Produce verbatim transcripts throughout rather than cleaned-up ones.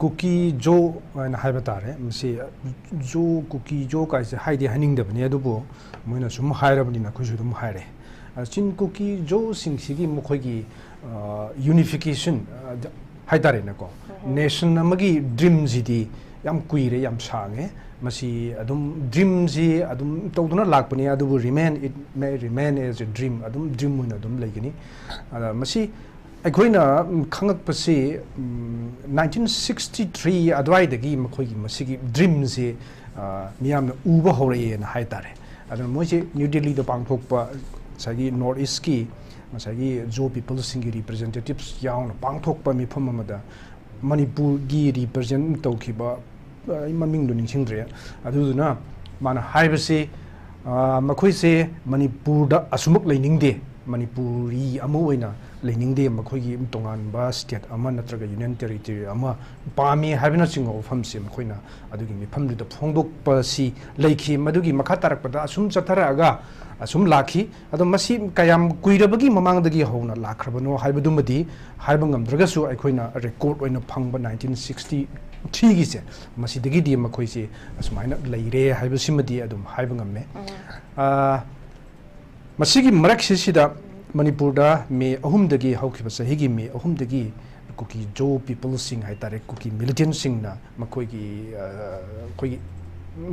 ꯀꯨꯀꯤ ꯖꯣ ꯍꯥꯏꯅ ꯍꯥꯏꯕ ꯇꯥꯔꯦ꯫ ꯃꯁꯤ ꯖꯣ, ꯀꯨꯀꯤ ꯖꯣ ꯀꯥꯏꯁꯦ ꯍꯥꯏꯗꯤ ꯍꯥꯏꯅꯤꯡꯗꯕꯅꯤ, ꯑꯗꯨꯕꯨ ꯃꯣꯏꯅ ꯁꯨꯝ ꯍꯥꯏꯔꯕꯅꯤꯅ ꯑꯩꯈꯣꯏꯁꯨ ꯑꯗꯨꯝ ꯍꯥꯏꯔꯦ꯫ ꯑ, ꯆꯤꯟ ꯀꯨꯀꯤ ꯖꯣꯁꯤꯡꯁꯤꯒꯤ ꯃꯈꯣꯏꯒꯤ, ꯑ, ꯌꯨꯅꯤꯐꯤꯀꯦꯁꯟ, ꯑ, ꯍꯥꯏꯇꯥꯔꯦꯅꯦꯀꯣ, ꯎꯝ꯫ ꯅꯦꯁꯟ ꯑꯃꯒꯤ ꯗ꯭ꯔꯤꯝꯁꯤꯗꯤ ꯌꯥꯝ ꯀꯨꯏꯔꯦ, ꯌꯥꯝ ꯁꯥꯡꯉꯦ꯫ ꯃꯁꯤ ꯑꯗꯨꯝ ꯗ꯭ꯔꯤꯝꯁꯤ ꯑꯗꯨꯝ ꯇꯧꯗꯨꯅ ꯂꯥꯛꯄꯅꯤ, ꯑꯗꯨꯕꯨ remain, it may remain as a dream, ꯑꯗꯨꯝ ꯗ꯭ꯔꯤꯝ ꯑꯣꯏꯅ ꯑꯗꯨꯝ ꯂꯩꯒꯅꯤ꯫ ꯑꯗ ꯃꯁꯤ ꯑꯩꯈꯣꯏꯅ, ꯎꯝ, ꯈꯪꯉꯛꯄꯁꯤ, ꯎꯝ, nineteen sixty three ꯑꯗꯨꯋꯥꯏꯗꯒꯤ ꯃꯈꯣꯏꯒꯤ ꯃꯁꯤꯒꯤ ꯗ꯭ꯔꯤꯝꯁꯤ, ꯑ, ꯃꯤꯌꯥꯝꯅ ꯎꯕ ꯍꯧꯔꯛꯑꯦꯅ ꯍꯥꯏꯇꯥꯔꯦ꯫ ꯑꯗꯨꯅ ꯃꯣꯏꯁꯤ ꯅ꯭ꯌꯨ ꯗꯦꯜꯂꯤꯗ ꯄꯥꯡꯊꯣꯛꯄ, ꯉꯁꯥꯏꯒꯤ ꯅꯣꯔꯠ ꯏꯁꯀꯤ, ꯉꯁꯥꯏꯒꯤ ꯖꯣ ꯄꯤꯄꯜꯁꯤꯡꯒꯤ ꯔꯤꯄ꯭ꯔꯖꯦꯟꯇꯦꯇꯤꯞꯁ ꯌꯥꯎꯅ ꯄꯥꯡꯊꯣꯛꯄ ꯃꯤꯐꯝ ꯑꯃꯗ ꯃꯅꯤꯄꯨꯔꯒꯤ ꯔꯤꯄ꯭ꯔꯖꯦꯟ ꯇꯧꯈꯤꯕ, ꯑꯩ ꯃꯃꯤꯡꯗꯣ ꯅꯤꯡꯁꯤꯡꯗ꯭ꯔꯦ꯫ ꯑꯗꯨꯗꯨꯅ ꯃꯥꯅ ꯍꯥꯏꯕꯁꯤ, ꯑ, ꯃꯈꯣꯏꯁꯦ ꯃꯅꯤꯄꯨꯔꯗ ꯑꯁꯨꯃꯛ ꯂꯩꯅꯤꯡꯗꯦ, ꯃꯅꯤꯄꯨꯔꯤ ꯑꯃ ꯑꯣꯏꯅ ꯂꯩꯅꯤꯡꯗꯦ, ꯃꯈꯣꯏꯒꯤ ꯇꯣꯉꯥꯟꯕ ꯁ꯭ꯇꯦꯠ ꯑꯃ ꯅꯠꯇ꯭ꯔꯒ ꯌꯨꯅꯤꯌꯟ ꯇꯦꯔꯤꯇꯣꯔꯤ ꯑꯃ ꯄꯥꯝꯃꯤ ꯍꯥꯏꯕꯅꯆꯤꯡꯕ ꯋꯥꯐꯝꯁꯦ ꯃꯈꯣꯏꯅ ꯑꯗꯨꯒꯤ ꯃꯤꯐꯝꯗꯨꯗ ꯐꯣꯡꯗꯣꯛꯄꯁꯤ ꯂꯩꯈꯤ꯫ ꯃꯗꯨꯒꯤ ꯃꯈꯥ ꯇꯥꯔꯛꯄꯗ ꯑꯁꯨꯝ ꯆꯠꯊꯔꯛꯑꯒ ꯑꯁꯨꯝ ꯂꯥꯛꯈꯤ꯫ ꯑꯗꯣ ꯃꯁꯤ ꯀꯌꯥꯝ ꯀꯨꯏꯔꯕꯒꯤ ꯃꯃꯥꯡꯗꯒꯤ ꯍꯧꯅ ꯂꯥꯛꯈ꯭ꯔꯕꯅꯣ ꯍꯥꯏꯕꯗꯨꯃꯗꯤ ꯍꯥꯏꯕ ꯉꯝꯗ꯭ꯔꯒꯁꯨ, ꯑꯩꯈꯣꯏꯅ ꯔꯦꯀꯣꯔꯗ ꯑꯣꯏꯅ ꯐꯪꯕ nineteen sixty three ꯒꯤꯁꯦ, ꯃꯁꯤꯗꯒꯤꯗꯤ ꯃꯈꯣꯏꯁꯦ ꯑꯁꯨꯃꯥꯏꯅ ꯂꯩꯔꯦ ꯍꯥꯏꯕꯁꯤꯃꯗꯤ ꯑꯗꯨꯝ ꯍꯥꯏꯕ ꯉꯝꯃꯦ꯫ ꯎꯝ꯫ ꯑꯥ, ꯃꯁꯤꯒꯤ ꯃꯔꯛꯁꯤꯁꯤꯗ ꯃꯅꯤꯄꯨꯔꯗ ꯃꯦ ꯑꯍꯨꯝꯗꯒꯤ, ꯍꯧꯈꯤꯕ ꯆꯍꯤꯒꯤ ꯃꯦ ꯑꯍꯨꯝꯗꯒꯤ ꯀꯨꯀꯤ ꯖꯣ ꯄꯤꯄꯜꯁꯤꯡ ꯍꯥꯏꯇꯥꯔꯦ, ꯀꯨꯀꯤ ꯃꯤꯂꯤꯇꯦꯟꯁꯤꯡꯅ ꯃꯈꯣꯏꯒꯤ, ꯑ, ꯑꯩꯈꯣꯏꯒꯤ,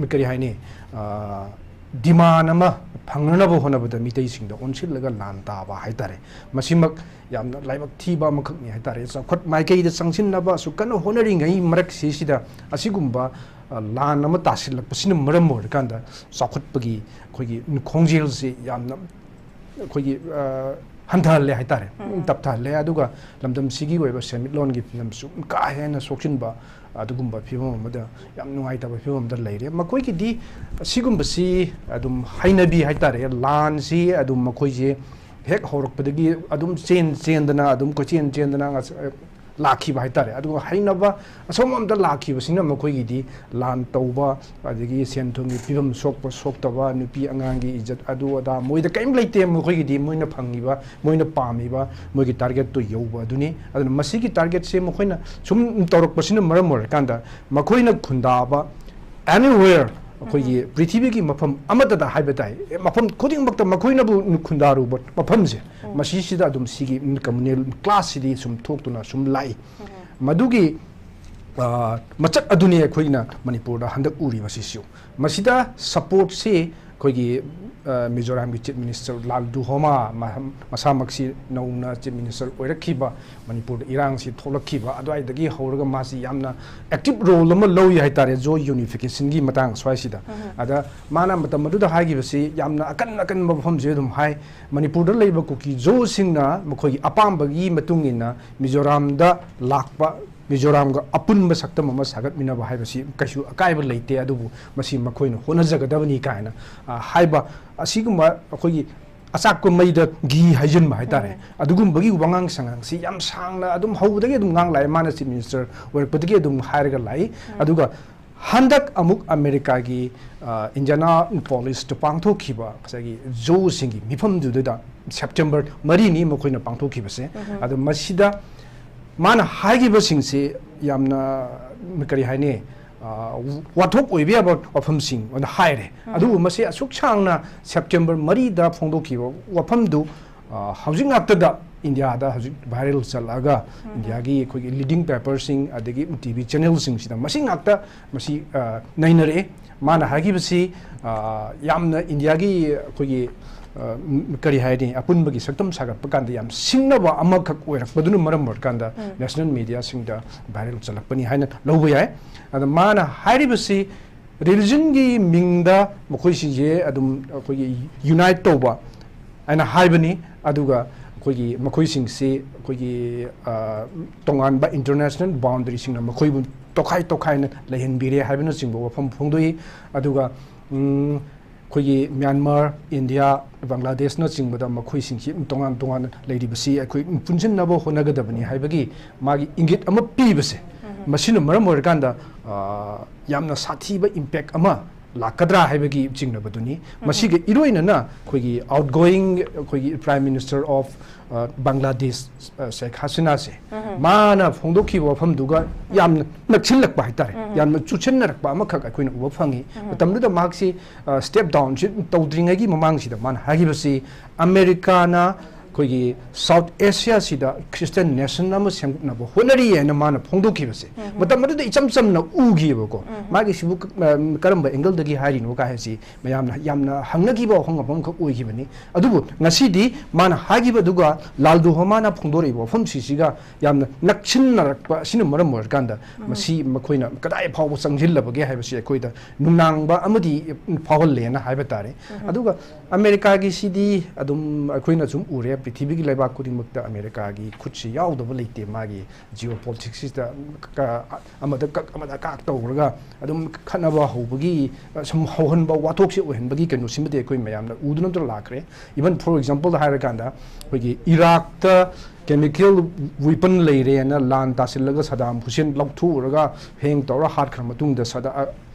ꯀꯔꯤ ꯍꯥꯏꯅꯤ, ꯑ, ꯗꯤꯃꯥꯟ ꯑꯃ ꯐꯪꯅꯅꯕ ꯍꯣꯠꯅꯕꯗ ꯃꯤꯇꯩꯁꯤꯡꯗ ꯑꯣꯟꯁꯤꯜꯂꯒ ꯂꯥꯟ ꯇꯥꯕ ꯍꯥꯏꯇꯥꯔꯦ꯫ ꯃꯁꯤꯃꯛ ꯌꯥꯝꯅ ꯂꯥꯏꯕꯛ ꯊꯤꯕ ꯑꯃꯈꯛꯅꯤ ꯍꯥꯏꯇꯥꯔꯦ꯫ ꯆꯥꯎꯈꯠ ꯃꯥꯏꯀꯩꯗ ꯆꯪꯁꯤꯟꯅꯕ ꯑꯁꯨꯛ ꯀꯟꯅ ꯍꯣꯠꯅꯔꯤꯉꯩ ꯃꯔꯛꯁꯤꯁꯤꯗ ꯑꯁꯤꯒꯨꯝꯕ, ꯑ, ꯂꯥꯟ ꯑꯃ ꯇꯥꯁꯤꯜꯂꯛꯄꯁꯤꯅ ꯃꯔꯝ ꯑꯣꯏꯔꯀꯥꯟꯗ ꯆꯥꯎꯈꯠꯄꯒꯤ ꯑꯩꯈꯣꯏꯒꯤ ꯈꯣꯡꯖꯦꯜꯁꯤ ꯌꯥꯝꯅ ꯑꯩꯈꯣꯏꯒꯤ, ꯑ, ꯍꯟꯊꯍꯜꯂꯦ ꯍꯥꯏꯇꯥꯔꯦ, ꯎꯝ꯫ ꯇꯞꯊꯍꯜꯂꯦ꯫ ꯑꯗꯨꯒ ꯂꯝꯗꯝꯁꯤꯒꯤ ꯑꯣꯏꯕ ꯁꯦꯟꯃꯤꯠꯂꯣꯟꯒꯤ ꯐꯤꯕꯝꯁꯨ ꯀꯥ ꯍꯦꯟꯅ ꯁꯣꯛꯆꯤꯟꯕ, ꯑꯗꯨꯒꯨꯝꯕ ꯐꯤꯕꯝ ꯑꯃꯗ, ꯌꯥꯝ ꯅꯨꯡꯉꯥꯏꯇꯕ ꯐꯤꯕꯝ ꯑꯃꯗ ꯂꯩꯔꯦ꯫ ꯃꯈꯣꯏꯒꯤꯗꯤ ꯑꯁꯤꯒꯨꯝꯕꯁꯤ ꯑꯗꯨꯝ ꯍꯩꯅꯕꯤ ꯍꯥꯏꯇꯥꯔꯦ, ꯂꯥꯟꯁꯤ ꯑꯗꯨꯝ ꯃꯈꯣꯏꯁꯦ ꯍꯦꯛ ꯍꯧꯔꯛꯄꯗꯒꯤ ꯑꯗꯨꯝ ꯆꯦꯟ ꯆꯦꯟꯗꯅ, ꯑꯗꯨꯝ ꯀꯣꯏꯆꯦꯟ ꯆꯦꯟꯗꯅ, ꯉꯁ-, ꯂꯥꯛꯈꯤꯕ ꯍꯥꯏꯇꯥꯔꯦ꯫ ꯑꯗꯨꯒ ꯍꯩꯅꯕ ꯑꯁꯣꯝ ꯑꯝꯗ ꯂꯥꯛꯈꯤꯕꯁꯤꯅ ꯃꯈꯣꯏꯒꯤꯗꯤ ꯂꯥꯟ ꯇꯧꯕ, ꯑꯗꯒꯤ ꯁꯦꯟ ꯊꯨꯝꯒꯤ ꯐꯤꯕꯝ ꯁꯣꯛꯄ ꯁꯣꯛꯇꯕ, ꯅꯨꯄꯤ ꯑꯉꯥꯡꯒꯤ ꯏꯖꯠ ꯑꯗꯨ ꯑꯗꯥ ꯃꯣꯏꯗ ꯀꯔꯤꯝ ꯂꯩꯇꯦ꯫ ꯃꯈꯣꯏꯒꯤꯗꯤ ꯃꯣꯏꯅ ꯐꯪꯉꯤꯕ, ꯃꯣꯏꯅ ꯄꯥꯝꯃꯤꯕ, ꯃꯣꯏꯒꯤ ꯇꯥꯔꯒꯦꯠꯇꯨ ꯌꯧꯕ ꯑꯗꯨꯅꯤ꯫ ꯑꯗꯨꯅ ꯃꯁꯤꯒꯤ ꯇꯥꯔꯒꯦꯠꯁꯦ ꯃꯈꯣꯏꯅ ꯁꯨꯝ ꯇꯧꯔꯛꯄꯁꯤꯅ ꯃꯔꯝ ꯑꯣꯏꯔꯀꯥꯟꯗ ꯃꯈꯣꯏꯅ ꯈꯨꯟꯗꯥꯕ anywhere, ꯑꯩꯈꯣꯏꯒꯤ ꯄ꯭ꯔꯤꯊꯤꯕꯤꯒꯤ ꯃꯐꯝ ꯑꯃꯠꯇꯗ ꯍꯥꯏꯕ ꯇꯥꯏ, ꯑꯦ, ꯃꯐꯝ ꯈꯨꯗꯤꯡꯃꯛꯇ ꯃꯈꯣꯏꯅꯕꯨ ꯈꯨꯟꯗꯥꯔꯨꯕ ꯃꯐꯝꯁꯦ, ꯃꯁꯤꯁꯤꯗ ꯑꯗꯨꯝ ꯁꯤꯒꯤ communal class ꯁꯤꯗꯤ ꯁꯨꯝ ꯊꯣꯛꯇꯨꯅ ꯁꯨꯝ ꯂꯥꯛꯏ꯫ ꯃꯗꯨꯒꯤ, ꯑ, ꯃꯆꯛ ꯑꯗꯨꯅꯤ ꯑꯩꯈꯣꯏꯅ ꯃꯅꯤꯄꯨꯔꯗ ꯍꯟꯗꯛ ꯎꯔꯤꯕꯁꯤꯁꯨ꯫ ꯃꯁꯤꯗ supportꯁꯤ ꯑꯩꯈꯣꯏꯒꯤ, ꯑ, ꯃꯤꯖꯣꯔꯥꯝꯒꯤ Chief Minister ꯂꯥꯜꯗꯨꯍꯣꯃꯥ, ꯃꯍꯝ-, ꯃꯁꯥꯃꯛꯁꯤ ꯅꯧꯅ Chief Minister ꯑꯣꯏꯔꯛꯈꯤꯕ, ꯃꯅꯤꯄꯨꯔꯗ ꯏꯔꯥꯡꯁꯤ ꯊꯣꯛꯂꯛꯈꯤꯕ ꯑꯗꯨꯋꯥꯏꯗꯒꯤ ꯍꯧꯔꯒ ꯃꯥꯁꯤ ꯌꯥꯝꯅ active role ꯑꯃ ꯂꯧꯏ ꯍꯥꯏꯇꯥꯔꯦ, ꯖꯣ unificationꯒꯤ ꯃꯇꯥꯡ ꯁ꯭ꯋꯥꯏꯁꯤꯗ꯫ ꯑꯗ ꯃꯥꯅ ꯃꯇꯝ ꯑꯗꯨꯗ ꯍꯥꯏꯈꯤꯕꯁꯤ ꯌꯥꯝꯅ ꯑꯀꯟ ꯑꯀꯟꯕ ꯃꯐꯝꯁꯤ ꯑꯗꯨꯝ ꯍꯥꯏ꯫ ꯃꯅꯤꯄꯨꯔꯗ ꯂꯩꯕ ꯀꯨꯀꯤ ꯖꯣꯁꯤꯡꯅ ꯃꯈꯣꯏꯒꯤ ꯑꯄꯥꯝꯕꯒꯤ ꯃꯇꯨꯡ ꯏꯟꯅ ꯃꯤꯖꯣꯔꯥꯝꯗ ꯂꯥꯛꯄ, ꯃꯤꯖꯣꯔꯥꯝꯒ ꯑꯄꯨꯟꯕ ꯁꯛꯇꯝ ꯑꯃ ꯁꯥꯒꯠꯃꯤꯟꯅꯕ ꯍꯥꯏꯕꯁꯤ ꯀꯩꯁꯨ ꯑꯀꯥꯏꯕ ꯂꯩꯇꯦ, ꯑꯗꯨꯕꯨ ꯃꯁꯤ ꯃꯈꯣꯏꯅ ꯍꯣꯠꯅꯖꯒꯗꯕꯅꯤ ꯀꯥꯏꯅ, ꯑ, ꯍꯥꯏꯕ ꯑꯁꯤꯒꯨꯝꯕ ꯑꯩꯈꯣꯏꯒꯤ ꯑꯆꯥꯛꯄ ꯃꯩꯗ ꯘꯤ ꯍꯩꯖꯤꯟꯕ ꯍꯥꯏꯇꯥꯔꯦ꯫ ꯑꯗꯨꯒꯨꯝꯕꯒꯤ ꯋꯥꯉꯥꯡ ꯁꯉꯥꯡꯁꯤ ꯌꯥꯝ ꯁꯥꯡꯅ ꯑꯗꯨꯝ ꯍꯧꯕꯗꯒꯤ ꯑꯗꯨꯝ ꯉꯥꯡ ꯂꯥꯛꯑꯦ꯫ ꯃꯥꯅ Chief Minister ꯑꯣꯏꯔꯛꯄꯗꯒꯤ ꯑꯗꯨꯝ ꯍꯥꯏꯔꯒ ꯂꯥꯛꯏ꯫ ꯑꯗꯨꯒ ꯍꯟꯗꯛ ꯑꯃꯨꯛ ꯑꯃꯦꯔꯤꯀꯥꯒꯤ, ꯑ, Indianapolisꯇ ꯄꯥꯡꯊꯣꯛꯈꯤꯕ ꯉꯁꯥꯏꯒꯤ ꯖꯣꯁꯤꯡꯒꯤ ꯃꯤꯐꯝꯗꯨꯗ September ꯃꯔꯤꯅꯤ ꯃꯈꯣꯏꯅ ꯄꯥꯡꯊꯣꯛꯈꯤꯕꯁꯦ꯫ ꯑꯗꯣ ꯃꯁꯤꯗ ꯃꯥꯅ ꯍꯥꯏꯈꯤꯕꯁꯤꯡꯁꯦ ꯌꯥꯝꯅ, ꯀꯔꯤ ꯍꯥꯏꯅꯤ, ꯑ, ꯋꯥꯊꯣꯛ ꯑꯣꯏꯕ ꯌꯥꯕ ꯋꯥꯐꯝꯁꯤꯡ ꯑꯣꯏꯅ ꯍꯥꯏꯔꯦ꯫ ꯑꯗꯨꯕꯨ ꯃꯁꯤ ꯑꯁꯨꯛ ꯁꯥꯡꯅ September ꯃꯔꯤꯗ ꯐꯣꯡꯗꯣꯛꯈꯤꯕ ꯋꯥꯐꯝꯗꯨ, ꯑ, ꯍꯧꯖꯤꯛ ꯉꯥꯛꯇꯗ ꯏꯟꯗꯤꯌꯥꯗ ꯍꯧꯖꯤꯛ viral ꯆꯠꯂꯛꯑꯒ ꯏꯟꯗꯤꯌꯥꯒꯤ ꯑꯩꯈꯣꯏꯒꯤ leading paperꯁꯤꯡ ꯑꯗꯒꯤ TV channelꯁꯤꯡꯁꯤꯗ ꯃꯁꯤ ꯉꯥꯛꯇ ꯃꯁꯤ, ꯑ, ꯅꯩꯅꯔꯛꯑꯦ꯫ ꯃꯥꯅ ꯍꯥꯏꯈꯤꯕꯁꯤ, ꯑ, ꯌꯥꯝꯅ ꯏꯟꯗꯤꯌꯥꯒꯤ ꯑꯩꯈꯣꯏꯒꯤ, ꯑ, ꯀꯔꯤ ꯍꯥꯏꯅꯤ, ꯑꯄꯨꯟꯕꯒꯤ ꯁꯛꯇꯝ ꯁꯥꯒꯠꯄ ꯀꯥꯟꯗ ꯌꯥꯝ ꯁꯤꯡꯅꯕ ꯑꯃꯈꯛ ꯑꯣꯏꯔꯛꯄꯗꯨꯅ ꯃꯔꯝ ꯑꯣꯏꯔꯀꯥꯟꯗ national mediaꯁꯤꯡꯗ viral ꯆꯠꯂꯛꯄꯅꯤ ꯍꯥꯏꯅ ꯂꯧꯕ ꯌꯥꯏ꯫ ꯑꯗ ꯃꯥꯅ ꯍꯥꯏꯔꯤꯕꯁꯤ religionꯒꯤ ꯃꯤꯡꯗ ꯃꯈꯣꯏꯁꯤꯡꯁꯦ ꯑꯗꯨꯝ ꯑꯩꯈꯣꯏꯒꯤ unite ꯇꯧꯕ ꯍꯥꯏꯅ ꯍꯥꯏꯕꯅꯤ꯫ ꯑꯗꯨꯒ ꯑꯩꯈꯣꯏꯒꯤ ꯃꯈꯣꯏꯁꯤꯡꯁꯤ ꯑꯩꯈꯣꯏꯒꯤ, ꯑ, ꯇꯣꯉꯥꯟꯕ international boundaryꯁꯤꯡꯅ ꯃꯈꯣꯏꯕꯨ ꯇꯣꯈꯥꯏ ꯇꯣꯈꯥꯏꯅ ꯂꯩꯍꯟꯕꯤꯔꯦ ꯍꯥꯏꯕꯅꯆꯤꯡꯕ ꯋꯥꯐꯝ ꯐꯣꯡꯗꯣꯛꯏ꯫ ꯑꯗꯨꯒ, ꯎꯝ, ꯑꯩꯈꯣꯏꯒꯤ ꯃ꯭ꯌꯥꯟꯃꯥꯔ, ꯏꯟꯗꯤꯌꯥ, ꯕꯪꯒ꯭ꯂꯥꯗꯦꯁꯅꯆꯤꯡꯕꯗ ꯃꯈꯣꯏꯁꯤꯡꯁꯤ ꯇꯣꯉꯥꯟ ꯇꯣꯉꯥꯟꯅ ꯂꯩꯔꯤꯕꯁꯤ ꯑꯩꯈꯣꯏ ꯄꯨꯟꯁꯤꯟꯅꯕ ꯍꯣꯠꯅꯒꯗꯕꯅꯤ ꯍꯥꯏꯕꯒꯤ ꯃꯥꯒꯤ ꯏꯪꯒꯤꯠ ꯑꯃ ꯄꯤꯕꯁꯦ, ꯃꯁꯤꯅ ꯃꯔꯝ ꯑꯣꯏꯔꯀꯥꯟꯗ, ꯑ, ꯌꯥꯝꯅ ꯁꯥꯊꯤꯕ impact ꯑꯃ ꯂꯥꯛꯀꯗ꯭ꯔꯥ ꯍꯥꯏꯕꯒꯤ ꯆꯤꯡꯅꯕꯗꯨꯅꯤ꯫ ꯃꯁꯤꯒ ꯏꯔꯣꯏꯅꯅ ꯑꯩꯈꯣꯏꯒꯤ outgoing ꯑꯩꯈꯣꯏꯒꯤ Prime Minister of, ꯑ, ꯕꯪꯒ꯭ꯂꯥꯗꯦꯁ, ꯑ, ꯁꯦꯈ ꯍꯁꯤꯅꯥꯁꯦ, ꯃꯥꯅ ꯐꯣꯡꯗꯣꯛꯈꯤꯕ ꯋꯥꯐꯝꯗꯨꯒ ꯌꯥꯝꯅ ꯅꯛꯁꯤꯜꯂꯛꯄ ꯍꯥꯏꯇꯥꯔꯦ, ꯌꯥꯝꯅ ꯆꯨꯁꯟꯅꯔꯛꯄ ꯑꯃꯈꯛ ꯑꯩꯈꯣꯏꯅ ꯎꯕ ꯐꯪꯉꯤ꯫ ꯃꯇꯝꯗꯨꯗ ꯃꯍꯥꯛꯁꯤ, ꯑ, step downꯁꯤ ꯇꯧꯗ꯭ꯔꯤꯉꯩꯒꯤ ꯃꯃꯥꯡꯁꯤꯗ ꯃꯥꯅ ꯍꯥꯏꯈꯤꯕꯁꯤ, ꯑꯃꯦꯔꯤꯀꯥꯅ ꯑꯩꯈꯣꯏꯒꯤ South Asiaꯁꯤꯗ Christian nation ꯑꯃ ꯁꯦꯝꯒꯠꯅꯕ ꯍꯣꯠꯅꯔꯤ ꯍꯥꯏꯅ ꯃꯥꯅ ꯐꯣꯡꯗꯣꯛꯈꯤꯕꯁꯦ, ꯃꯇꯝ ꯑꯗꯨꯗ ꯏꯆꯝ ꯆꯝꯅ ꯎꯈꯤꯕꯀꯣ꯫ ꯃꯥꯒꯤꯁꯤꯕꯨ ꯀ-, ꯑ, ꯀꯔꯝꯕ angle ꯗꯒꯤ ꯍꯥꯏꯔꯤꯅꯣ ꯀꯥꯏ ꯍꯥꯏꯁꯤ ꯃꯌꯥꯝꯅ ꯌꯥꯝꯅ ꯍꯪꯅꯈꯤꯕ ꯋꯥꯐꯝ ꯑꯃꯈꯛ ꯑꯣꯏꯈꯤꯕꯅꯤ꯫ ꯑꯗꯨꯕꯨ ꯉꯁꯤꯗꯤ ꯃꯥꯅ ꯍꯥꯏꯈꯤꯕꯗꯨꯒ ꯂꯥꯜ ꯗꯨꯍꯣꯃꯥꯅ ꯐꯣꯡꯗꯣꯔꯛꯏꯕ ꯋꯥꯐꯝꯁꯤꯡꯁꯤꯒ ꯌꯥꯝꯅ ꯅꯛꯁꯤꯟꯅꯔꯛꯄ ꯑꯁꯤꯅ ꯃꯔꯝ ꯑꯣꯏꯔꯀꯥꯟꯗ, ꯃꯁꯤ ꯃꯈꯣꯏꯅ ꯀꯗꯥꯏ ꯐꯥꯎꯕ ꯆꯪꯁꯤꯜꯂꯕꯒꯦ ꯍꯥꯏꯕꯁꯤ ꯑꯩꯈꯣꯏꯗ ꯅꯨꯡꯅꯥꯡꯕ ꯑꯃꯗꯤ ꯐꯥꯎꯍꯜꯂꯦꯅ ꯍꯥꯏꯕ ꯇꯥꯔꯦ꯫ ꯑꯗꯨꯒ ꯑꯃꯦꯔꯤꯀꯥꯒꯤꯁꯤꯗꯤ ꯑꯗꯨꯝ ꯑꯩꯈꯣꯏꯅ ꯁꯨꯝ ꯎꯔꯦ, ꯄ꯭ꯔꯤꯊꯤꯕꯤꯒꯤ ꯂꯩꯕꯥꯛ ꯈꯨꯗꯤꯡꯃꯛꯇ ꯑꯃꯦꯔꯤꯀꯥꯒꯤ ꯈꯨꯠꯁꯤ ꯌꯥꯎꯗꯕ ꯂꯩꯇꯦ꯫ ꯃꯥꯒꯤ geopoliticsꯁꯤꯗ ꯀ-, ꯑꯃꯗ ꯀꯛ ꯑꯃꯗ ꯀꯥꯛ ꯇꯧꯔꯒ ꯑꯗꯨꯝ ꯈꯠꯅꯕ ꯍꯧꯕꯒꯤ, ꯑ, ꯁꯨꯝ ꯍꯧꯍꯟꯕ, ꯋꯥꯊꯣꯛꯁꯦ ꯑꯣꯏꯍꯟꯕꯒꯤ ꯀꯩꯅꯣꯁꯤꯃꯗꯤ ꯑꯩꯈꯣꯏ ꯃꯌꯥꯝꯅ ꯎꯗꯨꯅ ꯑꯗꯨꯝ ꯂꯥꯛꯈ꯭ꯔꯦ꯫ Even for exampleꯗ ꯍꯥꯏꯔꯀꯥꯟꯗ ꯑꯩꯈꯣꯏꯒꯤ ꯏꯔꯥꯛꯇ chemical weapon ꯂꯩꯔꯦꯅ ꯂꯥꯟ ꯇꯥꯁꯤꯜꯂꯒ ꯁꯗꯥꯝ ꯍꯨꯁꯦꯟ ꯂꯧꯊꯣꯛꯎꯔꯒ hang ꯇꯧꯔ ꯍꯥꯠꯈ꯭ꯔ ꯃꯇꯨꯡꯗ ꯁꯗꯥ-, ꯑ,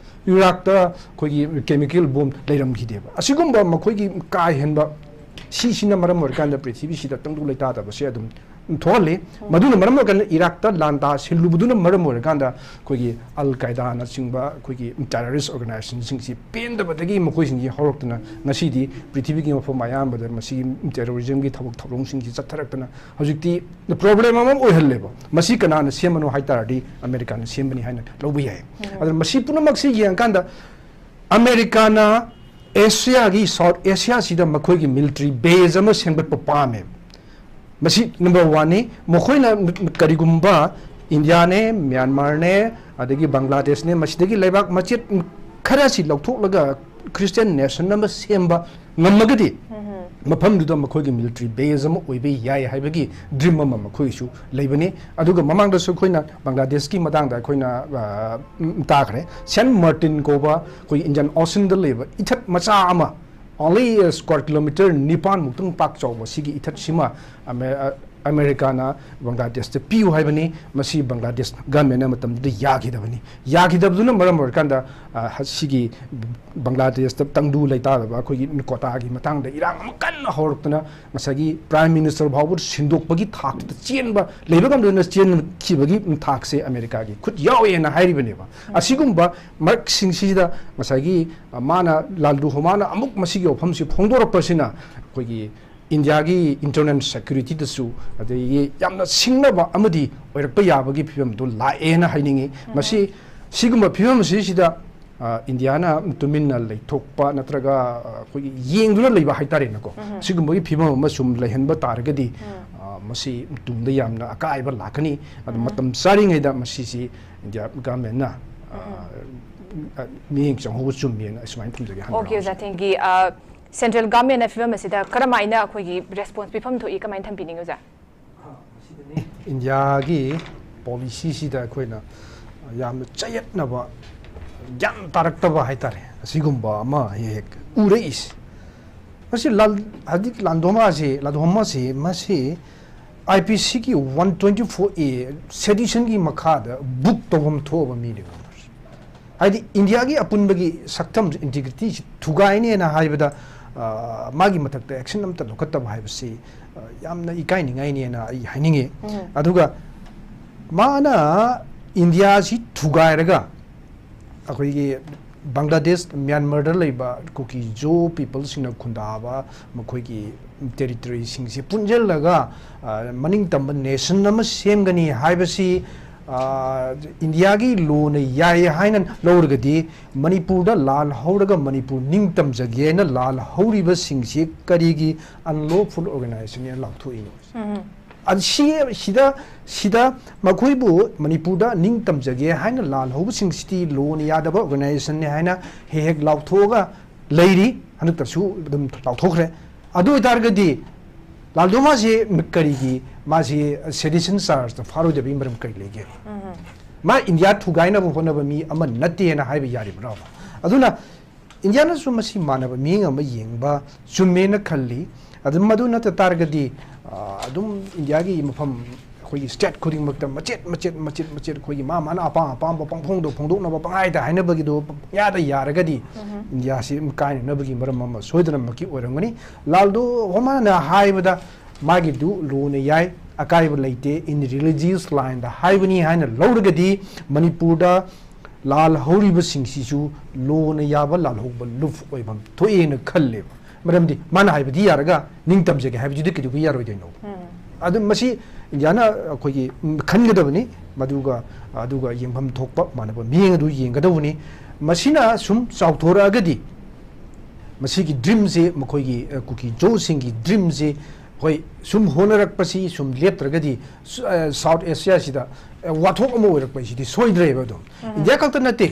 ꯏꯔꯥꯛꯇ ꯑꯩꯈꯣꯏꯒꯤ chemical bomb ꯂꯩꯔꯝꯈꯤꯗꯦꯕ꯫ ꯑꯁꯤꯒꯨꯝꯕ ꯃꯈꯣꯏꯒꯤ ꯀꯥ ꯍꯦꯟꯕ ꯁꯤꯁꯤꯅ ꯃꯔꯝ ꯑꯣꯏꯔꯀꯥꯟꯗ ꯄ꯭ꯔꯤꯊꯤꯕꯤꯁꯤꯗ ꯇꯪꯗꯨ ꯂꯩꯇꯥꯗꯕꯁꯦ ꯑꯗꯨꯝ ꯊꯣꯛꯍꯜꯂꯤ꯫ ꯃꯗꯨꯅ ꯃꯔꯝ ꯑꯣꯏꯔꯀꯥꯟꯗ ꯏꯔꯥꯛꯇ ꯂꯥꯟ ꯇꯥꯁꯤꯜꯂꯨꯕꯗꯨꯅ ꯃꯔꯝ ꯑꯣꯏꯔꯀꯥꯟꯗ ꯑꯩꯈꯣꯏꯒꯤ ꯑꯜ ꯀꯥꯏꯗꯥꯅꯆꯤꯡꯕ ꯑꯩꯈꯣꯏꯒꯤ terrorist organisationꯁꯤꯡꯁꯤ ꯄꯦꯟꯗꯕꯗꯒꯤ ꯃꯈꯣꯏꯁꯤꯡꯁꯤ ꯍꯧꯔꯛꯇꯨꯅ ꯉꯁꯤꯗꯤ ꯄ꯭ꯔꯤꯊꯤꯕꯤꯒꯤ ꯃꯐꯝ ꯑꯌꯥꯝꯕꯗ ꯃꯁꯤꯒꯤ terrorismꯒꯤ ꯊꯕꯛ ꯊꯧꯔꯝꯁꯤꯡꯁꯤ ꯆꯠꯊꯔꯛꯇꯅ ꯍꯧꯖꯤꯛꯇꯤ problem ꯑꯃ ꯑꯣꯏꯍꯜꯂꯦꯕ꯫ ꯃꯁꯤ ꯀꯅꯥꯅ ꯁꯦꯝꯕꯅꯣ ꯍꯥꯏ ꯇꯥꯔꯗꯤ ꯑꯃꯦꯔꯤꯀꯥꯅ ꯁꯦꯝꯕꯅꯤ ꯍꯥꯏꯅ ꯂꯧꯕ ꯌꯥꯏ꯫ ꯑꯗꯨꯅ ꯃꯁꯤ ꯄꯨꯝꯅꯃꯛꯁꯤ ꯌꯦꯡꯉꯀꯥꯟꯗ ꯑꯃꯦꯔꯤꯀꯥꯅ ꯑꯦꯁꯤꯌꯥꯒꯤ, South Asiaꯁꯤꯗ ꯃꯈꯣꯏꯒꯤ military base ꯑꯃ ꯁꯦꯝꯒꯠꯄ ꯄꯥꯝꯃꯦ꯫ ꯃꯁꯤ number oneꯅꯤ꯫ ꯃꯈꯣꯏꯅ ꯀꯔꯤꯒꯨꯝꯕ ꯏꯟꯗꯤꯌꯥꯅꯦ, ꯃ꯭ꯌꯥꯟꯃꯥꯔꯅꯦ, ꯑꯗꯒꯤ ꯕꯪꯒ꯭ꯂꯥꯗꯦꯁꯅꯦ, ꯃꯁꯤꯗꯒꯤ ꯂꯩꯕꯥꯛ ꯃꯆꯦꯠ ꯈꯔꯁꯤ ꯂꯧꯊꯣꯛꯂꯒ Christian nation ꯑꯃ ꯁꯦꯝꯕ ꯉꯝꯃꯒꯗꯤ, ꯃꯐꯝꯗꯨꯗ ꯃꯈꯣꯏꯒꯤ ꯃꯤꯂꯤꯇꯔꯤ ꯕꯦꯖ ꯑꯃ ꯑꯣꯏꯕ ꯌꯥꯏ ꯍꯥꯏꯕꯒꯤ ꯗ꯭ꯔꯤꯝ ꯑꯃ ꯃꯈꯣꯏꯒꯤꯁꯨ ꯂꯩꯕꯅꯤ꯫ ꯑꯗꯨꯒ ꯃꯃꯥꯡꯗꯁꯨ ꯑꯩꯈꯣꯏꯅ ꯕꯪꯒ꯭ꯂꯥꯗꯦꯁꯀꯤ ꯃꯇꯥꯡꯗ ꯑꯩꯈꯣꯏꯅ, ꯑ, ꯎꯝ, ꯇꯥꯈ꯭ꯔꯦ꯫ ꯁꯦꯟ ꯃꯥꯔꯇꯤꯟ ꯀꯧꯕ ꯑꯩꯈꯣꯏ ꯏꯟꯗꯤꯌꯥꯟ ꯑꯣꯁꯤꯟꯗ ꯂꯩꯕ ꯏꯊꯠ ꯃꯆꯥ ꯑꯃ, only square kilometre ꯅꯤꯄꯥꯟ ꯃꯨꯛꯇꯪ ꯄꯥꯛ ꯆꯥꯎꯕ ꯁꯤꯒꯤ ꯏꯊꯠꯁꯤꯃ ꯑꯃꯦ-, ꯑ, ꯑꯃꯦꯔꯤꯀꯥꯅ ꯕꯪꯒ꯭ꯂꯥꯗꯦꯁꯇ ꯄꯤꯌꯨ ꯍꯥꯏꯕꯅꯤ꯫ ꯃꯁꯤ ꯕꯪꯒ꯭ꯂꯥꯗꯦꯁ ꯒꯃꯦꯟꯅ ꯃꯇꯝꯗꯨꯗ ꯌꯥꯈꯤꯗꯕꯅꯤ꯫ ꯌꯥꯈꯤꯗꯕꯗꯨꯅ ꯃꯔꯝ ꯑꯣꯏꯔꯀꯥꯟꯗ, ꯑ, ꯍ-, ꯁꯤꯒꯤ ꯕꯪꯒ꯭ꯂꯥꯗꯦꯁꯇ ꯇꯪꯗꯨ ꯂꯩꯇꯥꯗꯕ ꯑꯩꯈꯣꯏꯒꯤ ꯀꯣꯇꯥꯒꯤ ꯃꯇꯥꯡꯗ ꯏꯔꯥꯡ ꯑꯃ ꯀꯟꯅ ꯍꯧꯔꯛꯇꯅ ꯉꯁꯥꯏꯒꯤ ꯄ꯭ꯔꯥꯏꯝ ꯃꯤꯅꯤꯁꯇꯔ ꯐꯥꯎꯕ ꯁꯤꯟꯗꯣꯛꯄꯒꯤ ꯊꯥꯛꯇ ꯆꯦꯟꯕ, ꯂꯩꯕ ꯉꯝꯗꯅ ꯆꯦꯟꯈꯤꯕꯒꯤ ꯊꯥꯛꯁꯦ ꯑꯃꯦꯔꯤꯀꯥꯒꯤ ꯈꯨꯠ ꯌꯥꯎꯋꯦꯅ ꯍꯥꯏꯔꯤꯕꯅꯦꯕ꯫ ꯑꯁꯤꯒꯨꯝꯕ ꯃꯔꯛꯁꯤꯡꯁꯤꯗ ꯉꯁꯥꯏꯒꯤ, ꯑ, ꯃꯥꯅ, ꯂꯥꯜꯗꯨ ꯍꯣꯃꯥꯅ ꯑꯃꯨꯛ ꯃꯁꯤꯒꯤ ꯋꯥꯐꯝꯁꯤ ꯐꯣꯡꯗꯣꯔꯛꯄꯁꯤꯅ ꯑꯩꯈꯣꯏꯒꯤ ꯏꯟꯗꯤꯌꯥꯒꯤ ꯏꯟꯇꯔꯅꯦꯜ ꯁꯦꯀ꯭ꯌꯨꯔꯤꯇꯤꯗꯁꯨ, ꯑꯗꯒꯤ ꯌꯥꯝꯅ ꯁꯤꯡꯅꯕ ꯑꯃꯗꯤ ꯑꯣꯏꯔꯛꯄ ꯌꯥꯕꯒꯤ ꯐꯤꯕꯝꯗꯨ ꯂꯥꯛꯑꯦꯅ ꯍꯥꯏꯅꯤꯡꯉꯤ꯫ ꯃꯁꯤ, ꯁꯤꯒꯨꯝꯕ ꯐꯤꯕꯝ ꯑꯁꯤꯁꯤꯗ, ꯑ, ꯏꯟꯗꯤꯌꯥꯅ ꯇꯨꯃꯤꯟꯅ ꯂꯩꯊꯣꯛꯄ ꯅꯠꯇ꯭ꯔꯒ, ꯑ, ꯑꯩꯈꯣꯏꯒꯤ ꯌꯦꯡꯗꯨꯅ ꯂꯩꯕ ꯍꯥꯏꯇꯥꯔꯦꯅꯦꯀꯣ꯫ ꯁꯤꯒꯨꯝꯕꯒꯤ ꯐꯤꯕꯝ ꯑꯃ ꯁꯨꯝ ꯂꯩꯍꯟꯕ ꯇꯥꯔꯒꯗꯤ, ꯑ, ꯃꯁꯤ ꯇꯨꯡꯗ ꯌꯥꯝꯅ ꯑꯀꯥꯏꯕ ꯂꯥꯛꯀꯅꯤ꯫ ꯑꯗꯨ ꯃꯇꯝ ꯆꯥꯔꯤꯉꯩꯗ ꯃꯁꯤꯁꯤ ꯏꯟꯗꯤꯌꯥ ꯒꯃꯦꯟꯅ, ꯑ, ꯑ, ꯃꯤꯠꯌꯦꯡ ꯆꯪꯍꯧꯕ ꯆꯨꯝꯃꯦꯅ ꯑꯁꯨꯃꯥꯏꯅ ꯊꯝꯖꯒꯦ꯫ ꯑꯣꯀꯦ, ꯑꯣꯖꯥ, thank you꯫ ꯑ, ꯁꯦꯟꯇ꯭ꯔꯦꯜ ꯒꯃꯦꯟꯅ ꯐꯤꯕꯝ ꯑꯁꯤꯗ ꯀꯔꯝꯍꯥꯏꯅ ꯑꯩꯈꯣꯏꯒꯤ ꯔꯦꯁꯄꯣꯟꯁ ꯄꯤꯐꯝ ꯊꯣꯛꯏ, ꯀꯃꯥꯏꯅ ꯊꯝꯕꯤꯅꯤꯡꯉꯤ, ꯑꯣꯖꯥ? ꯏꯟꯗꯤꯌꯥꯒꯤ ꯄꯣꯂꯤꯁꯤꯁꯤꯗ ꯑꯩꯈꯣꯏꯅ ꯌꯥꯝꯅ ꯆꯌꯦꯠꯅꯕ, ꯒ꯭ꯌꯥꯟ ꯇꯥꯔꯛꯇꯕ ꯍꯥꯏꯇꯥꯔꯦ, ꯑꯁꯤꯒꯨꯝꯕ ꯑꯃ ꯍꯦꯛ ꯍꯦꯛ ꯎꯔꯛꯏꯁꯦ꯫ ꯃꯁꯤ ꯂꯥꯜ-, ꯍꯧꯖꯤꯛ ꯂꯥꯟꯗꯣꯃꯥꯁꯤ, ꯂꯥꯟꯗꯣꯃꯥꯁꯤ, ꯃꯁꯤ IPCꯒꯤ one twenty four A seditionꯒꯤ ꯃꯈꯥꯗ ꯕꯨꯛ ꯇꯧꯐꯝ ꯊꯣꯛꯑꯕ ꯃꯤꯅꯦꯕ꯫ ꯍꯥꯏꯗꯤ ꯏꯟꯗꯤꯌꯥꯒꯤ ꯑꯄꯨꯟꯕꯒꯤ ꯁꯛꯇꯝ, ꯏꯟꯇꯤꯒ꯭ꯔꯤꯇꯤꯁꯤ ꯊꯨꯒꯥꯏꯅꯦꯅ ꯍꯥꯏꯕꯗ, ꯑ, ꯃꯥꯒꯤ ꯃꯊꯛꯇ ꯑꯦꯛꯁꯟ ꯑꯝꯇ ꯂꯧꯈꯠꯇꯕ ꯍꯥꯏꯕꯁꯤ, ꯑ, ꯌꯥꯝꯅ ꯏꯀꯥꯏꯅꯤꯡꯉꯥꯏꯅꯦꯅ ꯑꯩ ꯍꯥꯏꯅꯤꯡꯉꯤ꯫ ꯑꯗꯨꯒ ꯃꯥꯅ ꯏꯟꯗꯤꯌꯥꯁꯤ ꯊꯨꯒꯥꯏꯔꯒ ꯑꯩꯈꯣꯏꯒꯤ ꯕꯪꯒ꯭ꯂꯥꯗꯦꯁ, ꯃ꯭ꯌꯥꯟꯃꯥꯔꯗ ꯂꯩꯕ ꯀꯨꯀꯤ ꯖꯣ ꯄꯤꯄꯜꯁꯤꯡꯅ ꯈꯨꯟꯗꯥꯕ ꯃꯈꯣꯏꯒꯤ ꯇꯦꯔꯤꯇꯣꯔꯤꯁꯤꯡꯁꯤ ꯄꯨꯟꯁꯤꯜꯂꯒ, ꯑ, ꯃꯅꯤꯡ ꯇꯝꯕ ꯅꯦꯁꯟ ꯑꯃ ꯁꯦꯝꯒꯅꯤ ꯍꯥꯏꯕꯁꯤ, ꯑ, ꯏꯟꯗꯤꯌꯥꯒꯤ ꯂꯣꯅ ꯌꯥꯏ ꯍꯥꯏꯅ ꯂꯧꯔꯒꯗꯤ, ꯃꯅꯤꯄꯨꯔꯗ ꯂꯥꯜ ꯍꯧꯔꯒ ꯃꯅꯤꯄꯨꯔ ꯅꯤꯡꯇꯝꯖꯒꯦ ꯍꯥꯏꯅ ꯂꯥꯜ ꯍꯧꯔꯤꯕꯁꯤꯡꯁꯤ ꯀꯔꯤꯒꯤ unlawful organizationꯅꯦꯅ ꯂꯥꯎꯊꯣꯛꯏꯅꯣ? ꯑꯗꯨ ꯁꯤ, ꯁꯤꯗ, ꯁꯤꯗ ꯃꯈꯣꯏꯕꯨ ꯃꯅꯤꯄꯨꯔꯗ ꯅꯤꯡꯇꯝꯖꯒꯦ ꯍꯥꯏꯅ ꯂꯥꯜ ꯍꯧꯕꯁꯤꯡꯁꯤꯗꯤ ꯂꯣꯅ ꯌꯥꯗꯕ organizationꯅꯤ ꯍꯥꯏꯅ ꯍꯦꯛ ꯍꯦꯛ ꯂꯥꯎꯊꯣꯛꯑꯒ ꯂꯩꯔꯤ, ꯍꯟꯗꯛꯇꯁꯨ ꯑꯗꯨꯝ ꯂꯥꯎꯊꯣꯛꯈ꯭ꯔꯦ꯫ ꯑꯗꯨ ꯑꯣꯏꯇꯥꯔꯒꯗꯤ ꯂꯥꯜꯗꯣ ꯃꯥꯁꯦ ꯀꯔꯤꯒꯤ ꯃꯥꯁꯦ ꯁꯦꯗꯤꯁꯟ ꯆꯥꯔꯖꯇ ꯐꯥꯔꯣꯏꯗꯕꯒꯤ ꯃꯔꯝ ꯀꯔꯤ ꯂꯩꯒꯦ? ꯃꯥ ꯏꯟꯗꯤꯌꯥ ꯊꯨꯒꯥꯏꯅꯕ ꯍꯣꯠꯅꯕ ꯃꯤ ꯑꯃ ꯅꯠꯇꯦꯅ ꯍꯥꯏꯕ ꯌꯥꯔꯤꯕ꯭ꯔꯥꯕ? ꯑꯗꯨꯅ ꯏꯟꯗꯤꯌꯥꯅꯁꯨ ꯃꯁꯤ ꯃꯥꯟꯅꯕ ꯃꯤꯠꯌꯦꯡ ꯑꯃ ꯌꯦꯡꯕ ꯆꯨꯝꯃꯦꯅ ꯈꯜꯂꯤ꯫ ꯑꯗꯨ ꯃꯗꯨ ꯅꯠꯇ ꯇꯥꯔꯒꯗꯤ, ꯑ, ꯑꯗꯨꯝ ꯏꯟꯗꯤꯌꯥꯒꯤ ꯃꯐꯝ ꯑꯩꯈꯣꯏꯒꯤ ꯁ꯭ꯇꯦꯠ ꯈꯨꯗꯤꯡꯃꯛꯇ ꯃꯆꯦꯠ ꯃꯆꯦꯠ ꯃꯆꯦꯠ ꯃꯆꯦꯠ ꯑꯩꯈꯣꯏꯒꯤ ꯃꯥ ꯃꯥꯅ ꯑꯄꯥꯝ ꯑꯄꯥꯝꯕ ꯄꯪꯐꯣꯡꯗ ꯐꯣꯡꯗꯣꯛꯅꯕ ꯄꯪꯍꯥꯏꯗ ꯍꯥꯏꯅꯕꯒꯤꯗꯣ ꯌꯥꯗ ꯌꯥꯔꯒꯗꯤ ꯏꯟꯗꯤꯌꯥꯁꯤ ꯑꯗꯨꯝ ꯀꯥꯏꯅꯅꯕꯒꯤ ꯃꯔꯝ ꯑꯃ ꯁꯣꯏꯗꯅꯃꯛꯀꯤ ꯑꯣꯏꯔꯝꯒꯅꯤ꯫ ꯂꯥꯜꯗꯣ ꯍꯣꯃꯥꯅ ꯍꯥꯏꯕꯗ ꯃꯥꯒꯤꯗꯨ ꯂꯣꯅ ꯌꯥꯏ, ꯑꯀꯥꯏꯕ ꯂꯩꯇꯦ, in religious line ꯗ ꯍꯥꯏꯕꯅꯤ ꯍꯥꯏꯅ ꯂꯧꯔꯒꯗꯤ ꯃꯅꯤꯄꯨꯔꯗ ꯂꯥꯜ ꯍꯧꯔꯤꯕꯁꯤꯡꯁꯤꯁꯨ ꯂꯣꯅ ꯌꯥꯕ ꯂꯥꯜꯍꯧꯕ ꯂꯨꯞ ꯑꯣꯏꯐꯝ ꯊꯣꯛꯑꯦꯅ ꯈꯜꯂꯦꯕ꯫ ꯃꯔꯝꯗꯤ ꯃꯥꯅ ꯍꯥꯏꯕꯗꯤ ꯌꯥꯔꯒ ꯅꯤꯡꯇꯝꯖꯒꯦ ꯍꯥꯏꯕꯗꯨꯗꯤ ꯀꯩꯗꯧꯕ ꯌꯥꯔꯣꯏꯗꯣꯏꯅꯣ? ꯑꯗꯨ ꯃꯁꯤ ꯏꯟꯗꯤꯌꯥꯅ ꯑꯩꯈꯣꯏꯒꯤ ꯈꯟꯒꯗꯕꯅꯤ, ꯃꯗꯨꯒ ꯑꯗꯨꯒ ꯌꯦꯡꯐꯝ ꯊꯣꯛꯄ ꯃꯥꯟꯅꯕ ꯃꯤꯠꯌꯦꯡ ꯑꯗꯨ ꯌꯦꯡꯒꯗꯧꯕꯅꯤ꯫ ꯃꯁꯤꯅ ꯁꯨꯝ ꯆꯥꯎꯊꯣꯔꯛꯑꯒꯗꯤ ꯃꯁꯤꯒꯤ ꯗ꯭ꯔꯤꯝꯁꯦ ꯃꯈꯣꯏꯒꯤ, ꯑ, ꯀꯨꯀꯤ ꯖꯣꯁꯤꯡꯒꯤ ꯗ꯭ꯔꯤꯝꯁꯦ, ꯍꯣꯏ, ꯁꯨꯝ ꯍꯣꯠꯅꯔꯛꯄꯁꯤ ꯁꯨꯝ ꯂꯦꯞꯇ꯭ꯔꯒꯗꯤ ꯁ-, ꯑ, ꯁꯥꯎꯠ ꯑꯦꯁꯤꯌꯥꯁꯤꯗ, ꯑ, ꯋꯥꯊꯣꯛ ꯑꯃ ꯑꯣꯏꯔꯛꯄ ꯍꯥꯏꯁꯤꯗꯤ ꯁꯣꯏꯗ꯭ꯔꯦꯕ꯫ ꯑꯗꯨꯝ ꯏꯟꯗꯤꯌꯥ ꯈꯛꯇ ꯅꯠꯇꯦ,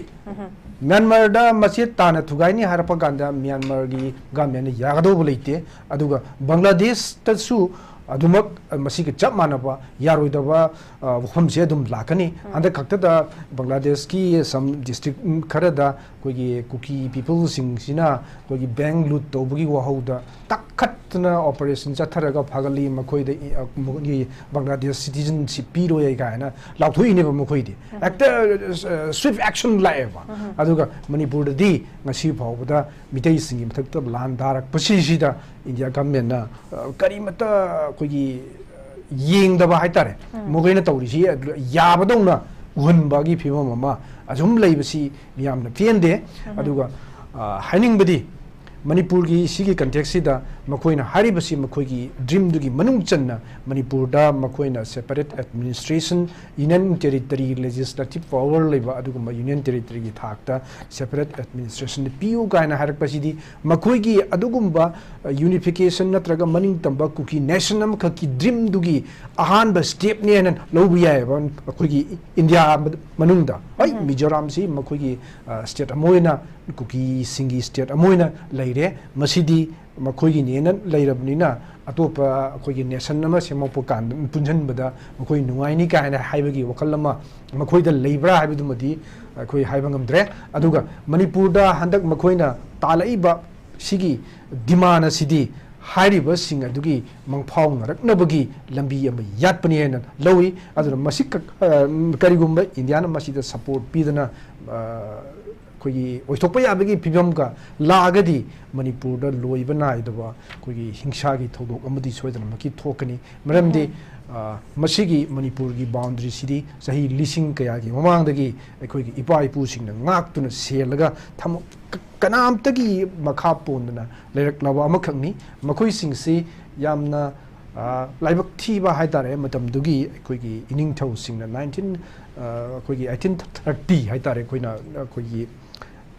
ꯃ꯭ꯌꯥꯟꯃꯥꯔꯗ ꯃꯆꯦꯠ ꯇꯥꯅ ꯊꯨꯒꯥꯏꯅꯤ ꯍꯥꯏꯔꯛꯄ ꯀꯥꯟꯗ ꯃ꯭ꯌꯥꯟꯃꯥꯔꯒꯤ ꯒꯃꯦꯟꯅ ꯌꯥꯒꯗꯧꯕ ꯂꯩꯇꯦ꯫ ꯑꯗꯨꯒ ꯕꯪꯒ꯭ꯂꯥꯗꯦꯁꯇꯁꯨ ꯑꯗꯨꯃꯛ, ꯑ, ꯃꯁꯤꯒ ꯆꯞ ꯃꯥꯟꯅꯕ ꯌꯥꯔꯣꯏꯗꯕ, ꯑ, ꯋꯥꯐꯝꯁꯦ ꯑꯗꯨꯝ ꯂꯥꯛꯀꯅꯤ꯫ ꯍꯟꯗꯛ ꯈꯛꯇꯗ ꯕꯪꯒ꯭ꯂꯥꯗꯦꯁꯀꯤ some district ꯈꯔꯗ ꯑꯩꯈꯣꯏꯒꯤ ꯀꯨꯀꯤ ꯄꯤꯄꯜꯁꯤꯡꯁꯤꯅ ꯑꯩꯈꯣꯏꯒꯤ ꯕꯦꯡ ꯂꯨꯠ ꯇꯧꯕꯒꯤ ꯋꯥꯍꯧꯗ ꯇꯛꯈꯠꯇꯅ operation ꯆꯠꯊꯔꯒ ꯐꯥꯒꯠꯂꯤ꯫ ꯃꯈꯣꯏꯗ ꯏ-, ꯑ, ꯃꯈꯣꯏꯒꯤ ꯕꯪꯒ꯭ꯂꯥꯗꯦꯁ citizenship ꯄꯤꯔꯣꯏ ꯀꯥꯏꯅ ꯂꯥꯎꯊꯣꯛꯏꯅꯦꯕ ꯃꯈꯣꯏꯗꯤ꯫ ꯍꯦꯛꯇ, ꯑ, swift action ꯂꯥꯛꯑꯦꯕ꯫ ꯑꯗꯨꯒ ꯃꯅꯤꯄꯨꯔꯗꯗꯤ ꯉꯁꯤ ꯐꯥꯎꯕꯗ ꯃꯤꯇꯩꯁꯤꯡꯒꯤ ꯃꯊꯛꯇ ꯂꯥꯟ ꯇꯥꯔꯛꯄꯁꯤꯁꯤꯗ ꯏꯟꯗꯤꯌꯥ ꯒꯃꯦꯟꯅ, ꯑ, ꯀꯔꯤꯃꯠꯇ ꯑꯩꯈꯣꯏꯒꯤ ꯌꯦꯡꯗꯕ ꯍꯥꯏꯇꯥꯔꯦ꯫ ꯃꯈꯣꯏꯅ ꯇꯧꯔꯤꯁꯤ ꯌꯥꯕꯗꯧꯅ ꯎꯍꯟꯕꯒꯤ ꯐꯤꯕꯝ ꯑꯃ ꯑꯁꯨꯝ ꯂꯩꯕꯁꯤ ꯃꯤꯌꯥꯝꯅ ꯄꯦꯟꯗꯦ꯫ ꯑꯗꯨꯒ, ꯑ, ꯍꯥꯏꯅꯤꯡꯕꯗꯤ ꯃꯅꯤꯄꯨꯔꯒꯤ ꯁꯤꯒꯤ context ꯁꯤꯗ ꯃꯈꯣꯏꯅ ꯍꯥꯏꯔꯤꯕꯁꯤ ꯃꯈꯣꯏꯒꯤ ꯗ꯭ꯔꯤꯝꯗꯨꯒꯤ ꯃꯅꯨꯡ ꯆꯟꯅ ꯃꯅꯤꯄꯨꯔꯗ ꯃꯈꯣꯏꯅ separate administration, union territory, legislative power ꯂꯩꯕ ꯑꯗꯨꯒꯨꯝꯕ union territory ꯒꯤ ꯊꯥꯛꯇ separate administration ꯄꯤꯌꯨ ꯀꯥꯏꯅ ꯍꯥꯏꯔꯛꯄꯁꯤꯗꯤ ꯃꯈꯣꯏꯒꯤ ꯑꯗꯨꯒꯨꯝꯕ, ꯑ, unification ꯅꯠꯇ꯭ꯔꯒ ꯃꯅꯤꯡ ꯇꯝꯕ ꯀꯨꯀꯤ nation ꯑꯃꯈꯛꯀꯤ ꯗ꯭ꯔꯤꯝꯗꯨꯒꯤ ꯑꯍꯥꯟꯕ step ꯅꯤ ꯍꯥꯏꯅ ꯂꯧꯕ ꯌꯥꯏꯑꯕ꯫ ꯑꯩꯈꯣꯏꯒꯤ ꯏꯟꯗꯤꯌꯥ ꯃꯅꯨꯡꯗ, ꯍꯣꯏ, ꯃꯤꯖꯣꯔꯥꯝꯁꯤ ꯃꯈꯣꯏꯒꯤ, ꯑ, state ꯑꯃ ꯑꯣꯏꯅ, ꯀꯨꯀꯤꯁꯤꯡꯒꯤ state ꯑꯃ ꯑꯣꯏꯅ ꯂꯩꯔꯦ꯫ ꯃꯁꯤꯗꯤ ꯃꯈꯣꯏꯒꯤꯅꯦꯅ ꯂꯩꯔꯕꯅꯤꯅ ꯑꯇꯣꯞꯄ ꯑꯩꯈꯣꯏꯒꯤ ꯅꯦꯁꯟ ꯑꯃ ꯁꯦꯝꯃꯛꯄ ꯀꯥꯟꯗ ꯄꯨꯟꯁꯤꯟꯕꯗ ꯃꯈꯣꯏ ꯅꯨꯡꯉꯥꯏꯅꯤ ꯀꯥꯏꯅ ꯍꯥꯏꯕꯒꯤ ꯋꯥꯈꯜ ꯑꯃ ꯃꯈꯣꯏꯗ ꯂꯩꯕ꯭ꯔꯥ ꯍꯥꯏꯕꯗꯨꯃꯗꯤ ꯑꯩꯈꯣꯏ ꯍꯥꯏꯕ ꯉꯝꯗ꯭ꯔꯦ꯫ ꯑꯗꯨꯒ ꯃꯅꯤꯄꯨꯔꯗ ꯍꯟꯗꯛ ꯃꯈꯣꯏꯅ ꯇꯥꯜꯂꯛꯏꯕ ꯁꯤꯒꯤ ꯗꯤꯃꯥꯟ ꯑꯁꯤꯗꯤ ꯍꯥꯏꯔꯤꯕꯁꯤꯡ ꯑꯗꯨꯒꯤ ꯃꯪꯐꯥꯎꯅꯔꯛꯅꯕꯒꯤ ꯂꯝꯕꯤ ꯑꯃ ꯌꯥꯠꯄꯅꯤ ꯍꯥꯏꯅ ꯂꯧꯏ꯫ ꯑꯗꯨꯅ ꯃꯁꯤ ꯀ-, ꯑ, ꯀꯔꯤꯒꯨꯝꯕ ꯏꯟꯗꯤꯌꯥꯅ ꯃꯁꯤꯗ ꯁꯄꯣꯔꯠ ꯄꯤꯗꯅ, ꯑ, ꯑꯩꯈꯣꯏꯒꯤ ꯑꯣꯏꯊꯣꯛꯄ ꯌꯥꯕꯒꯤ ꯐꯤꯕꯝꯒ ꯂꯥꯛꯑꯒꯗꯤ ꯃꯅꯤꯄꯨꯔꯗ ꯂꯣꯏꯕ ꯅꯥꯏꯗꯕ ꯑꯩꯈꯣꯏꯒꯤ ꯍꯤꯡꯁꯥꯒꯤ ꯊꯧꯗꯣꯛ ꯑꯃꯗꯤ ꯁꯣꯏꯗꯅꯃꯛꯀꯤ ꯊꯣꯛꯀꯅꯤ꯫ ꯃꯔꯝꯗꯤ, ꯎꯝ꯫ ꯑ, ꯃꯁꯤꯒꯤ ꯃꯅꯤꯄꯨꯔꯒꯤ ꯕꯥꯎꯟꯗꯔꯤꯁꯤꯗꯤ ꯆꯍꯤ ꯂꯤꯁꯤꯡ ꯀꯌꯥꯒꯤ ꯃꯃꯥꯡꯗꯒꯤ ꯑꯩꯈꯣꯏꯒꯤ ꯏꯄꯥ ꯏꯄꯨꯁꯤꯡꯅ ꯉꯥꯛꯇꯨꯅ ꯁꯦꯜꯂꯒ ꯊꯝ-, ꯀ-, ꯀꯅꯥꯝꯇꯒꯤ ꯃꯈꯥ ꯄꯣꯟꯗꯅ ꯂꯩꯔꯛꯂꯕ ꯑꯃꯈꯛꯅꯤ꯫ ꯃꯈꯣꯏꯁꯤꯡꯁꯤ ꯌꯥꯝꯅ, ꯑ, ꯂꯥꯏꯕꯛ ꯊꯤꯕ ꯍꯥꯏ ꯇꯥꯔꯦ, ꯃꯇꯝꯗꯨꯒꯤ ꯑꯩꯈꯣꯏꯒꯤ ꯏꯅꯤꯡꯊꯧꯁꯤꯡꯅ nineteen, ꯑ, ꯑꯩꯈꯣꯏꯒꯤ eighteen thirty ꯍꯥꯏ ꯇꯥꯔꯦ, ꯑꯩꯈꯣꯏꯅ ꯑꯩꯈꯣꯏꯒꯤ,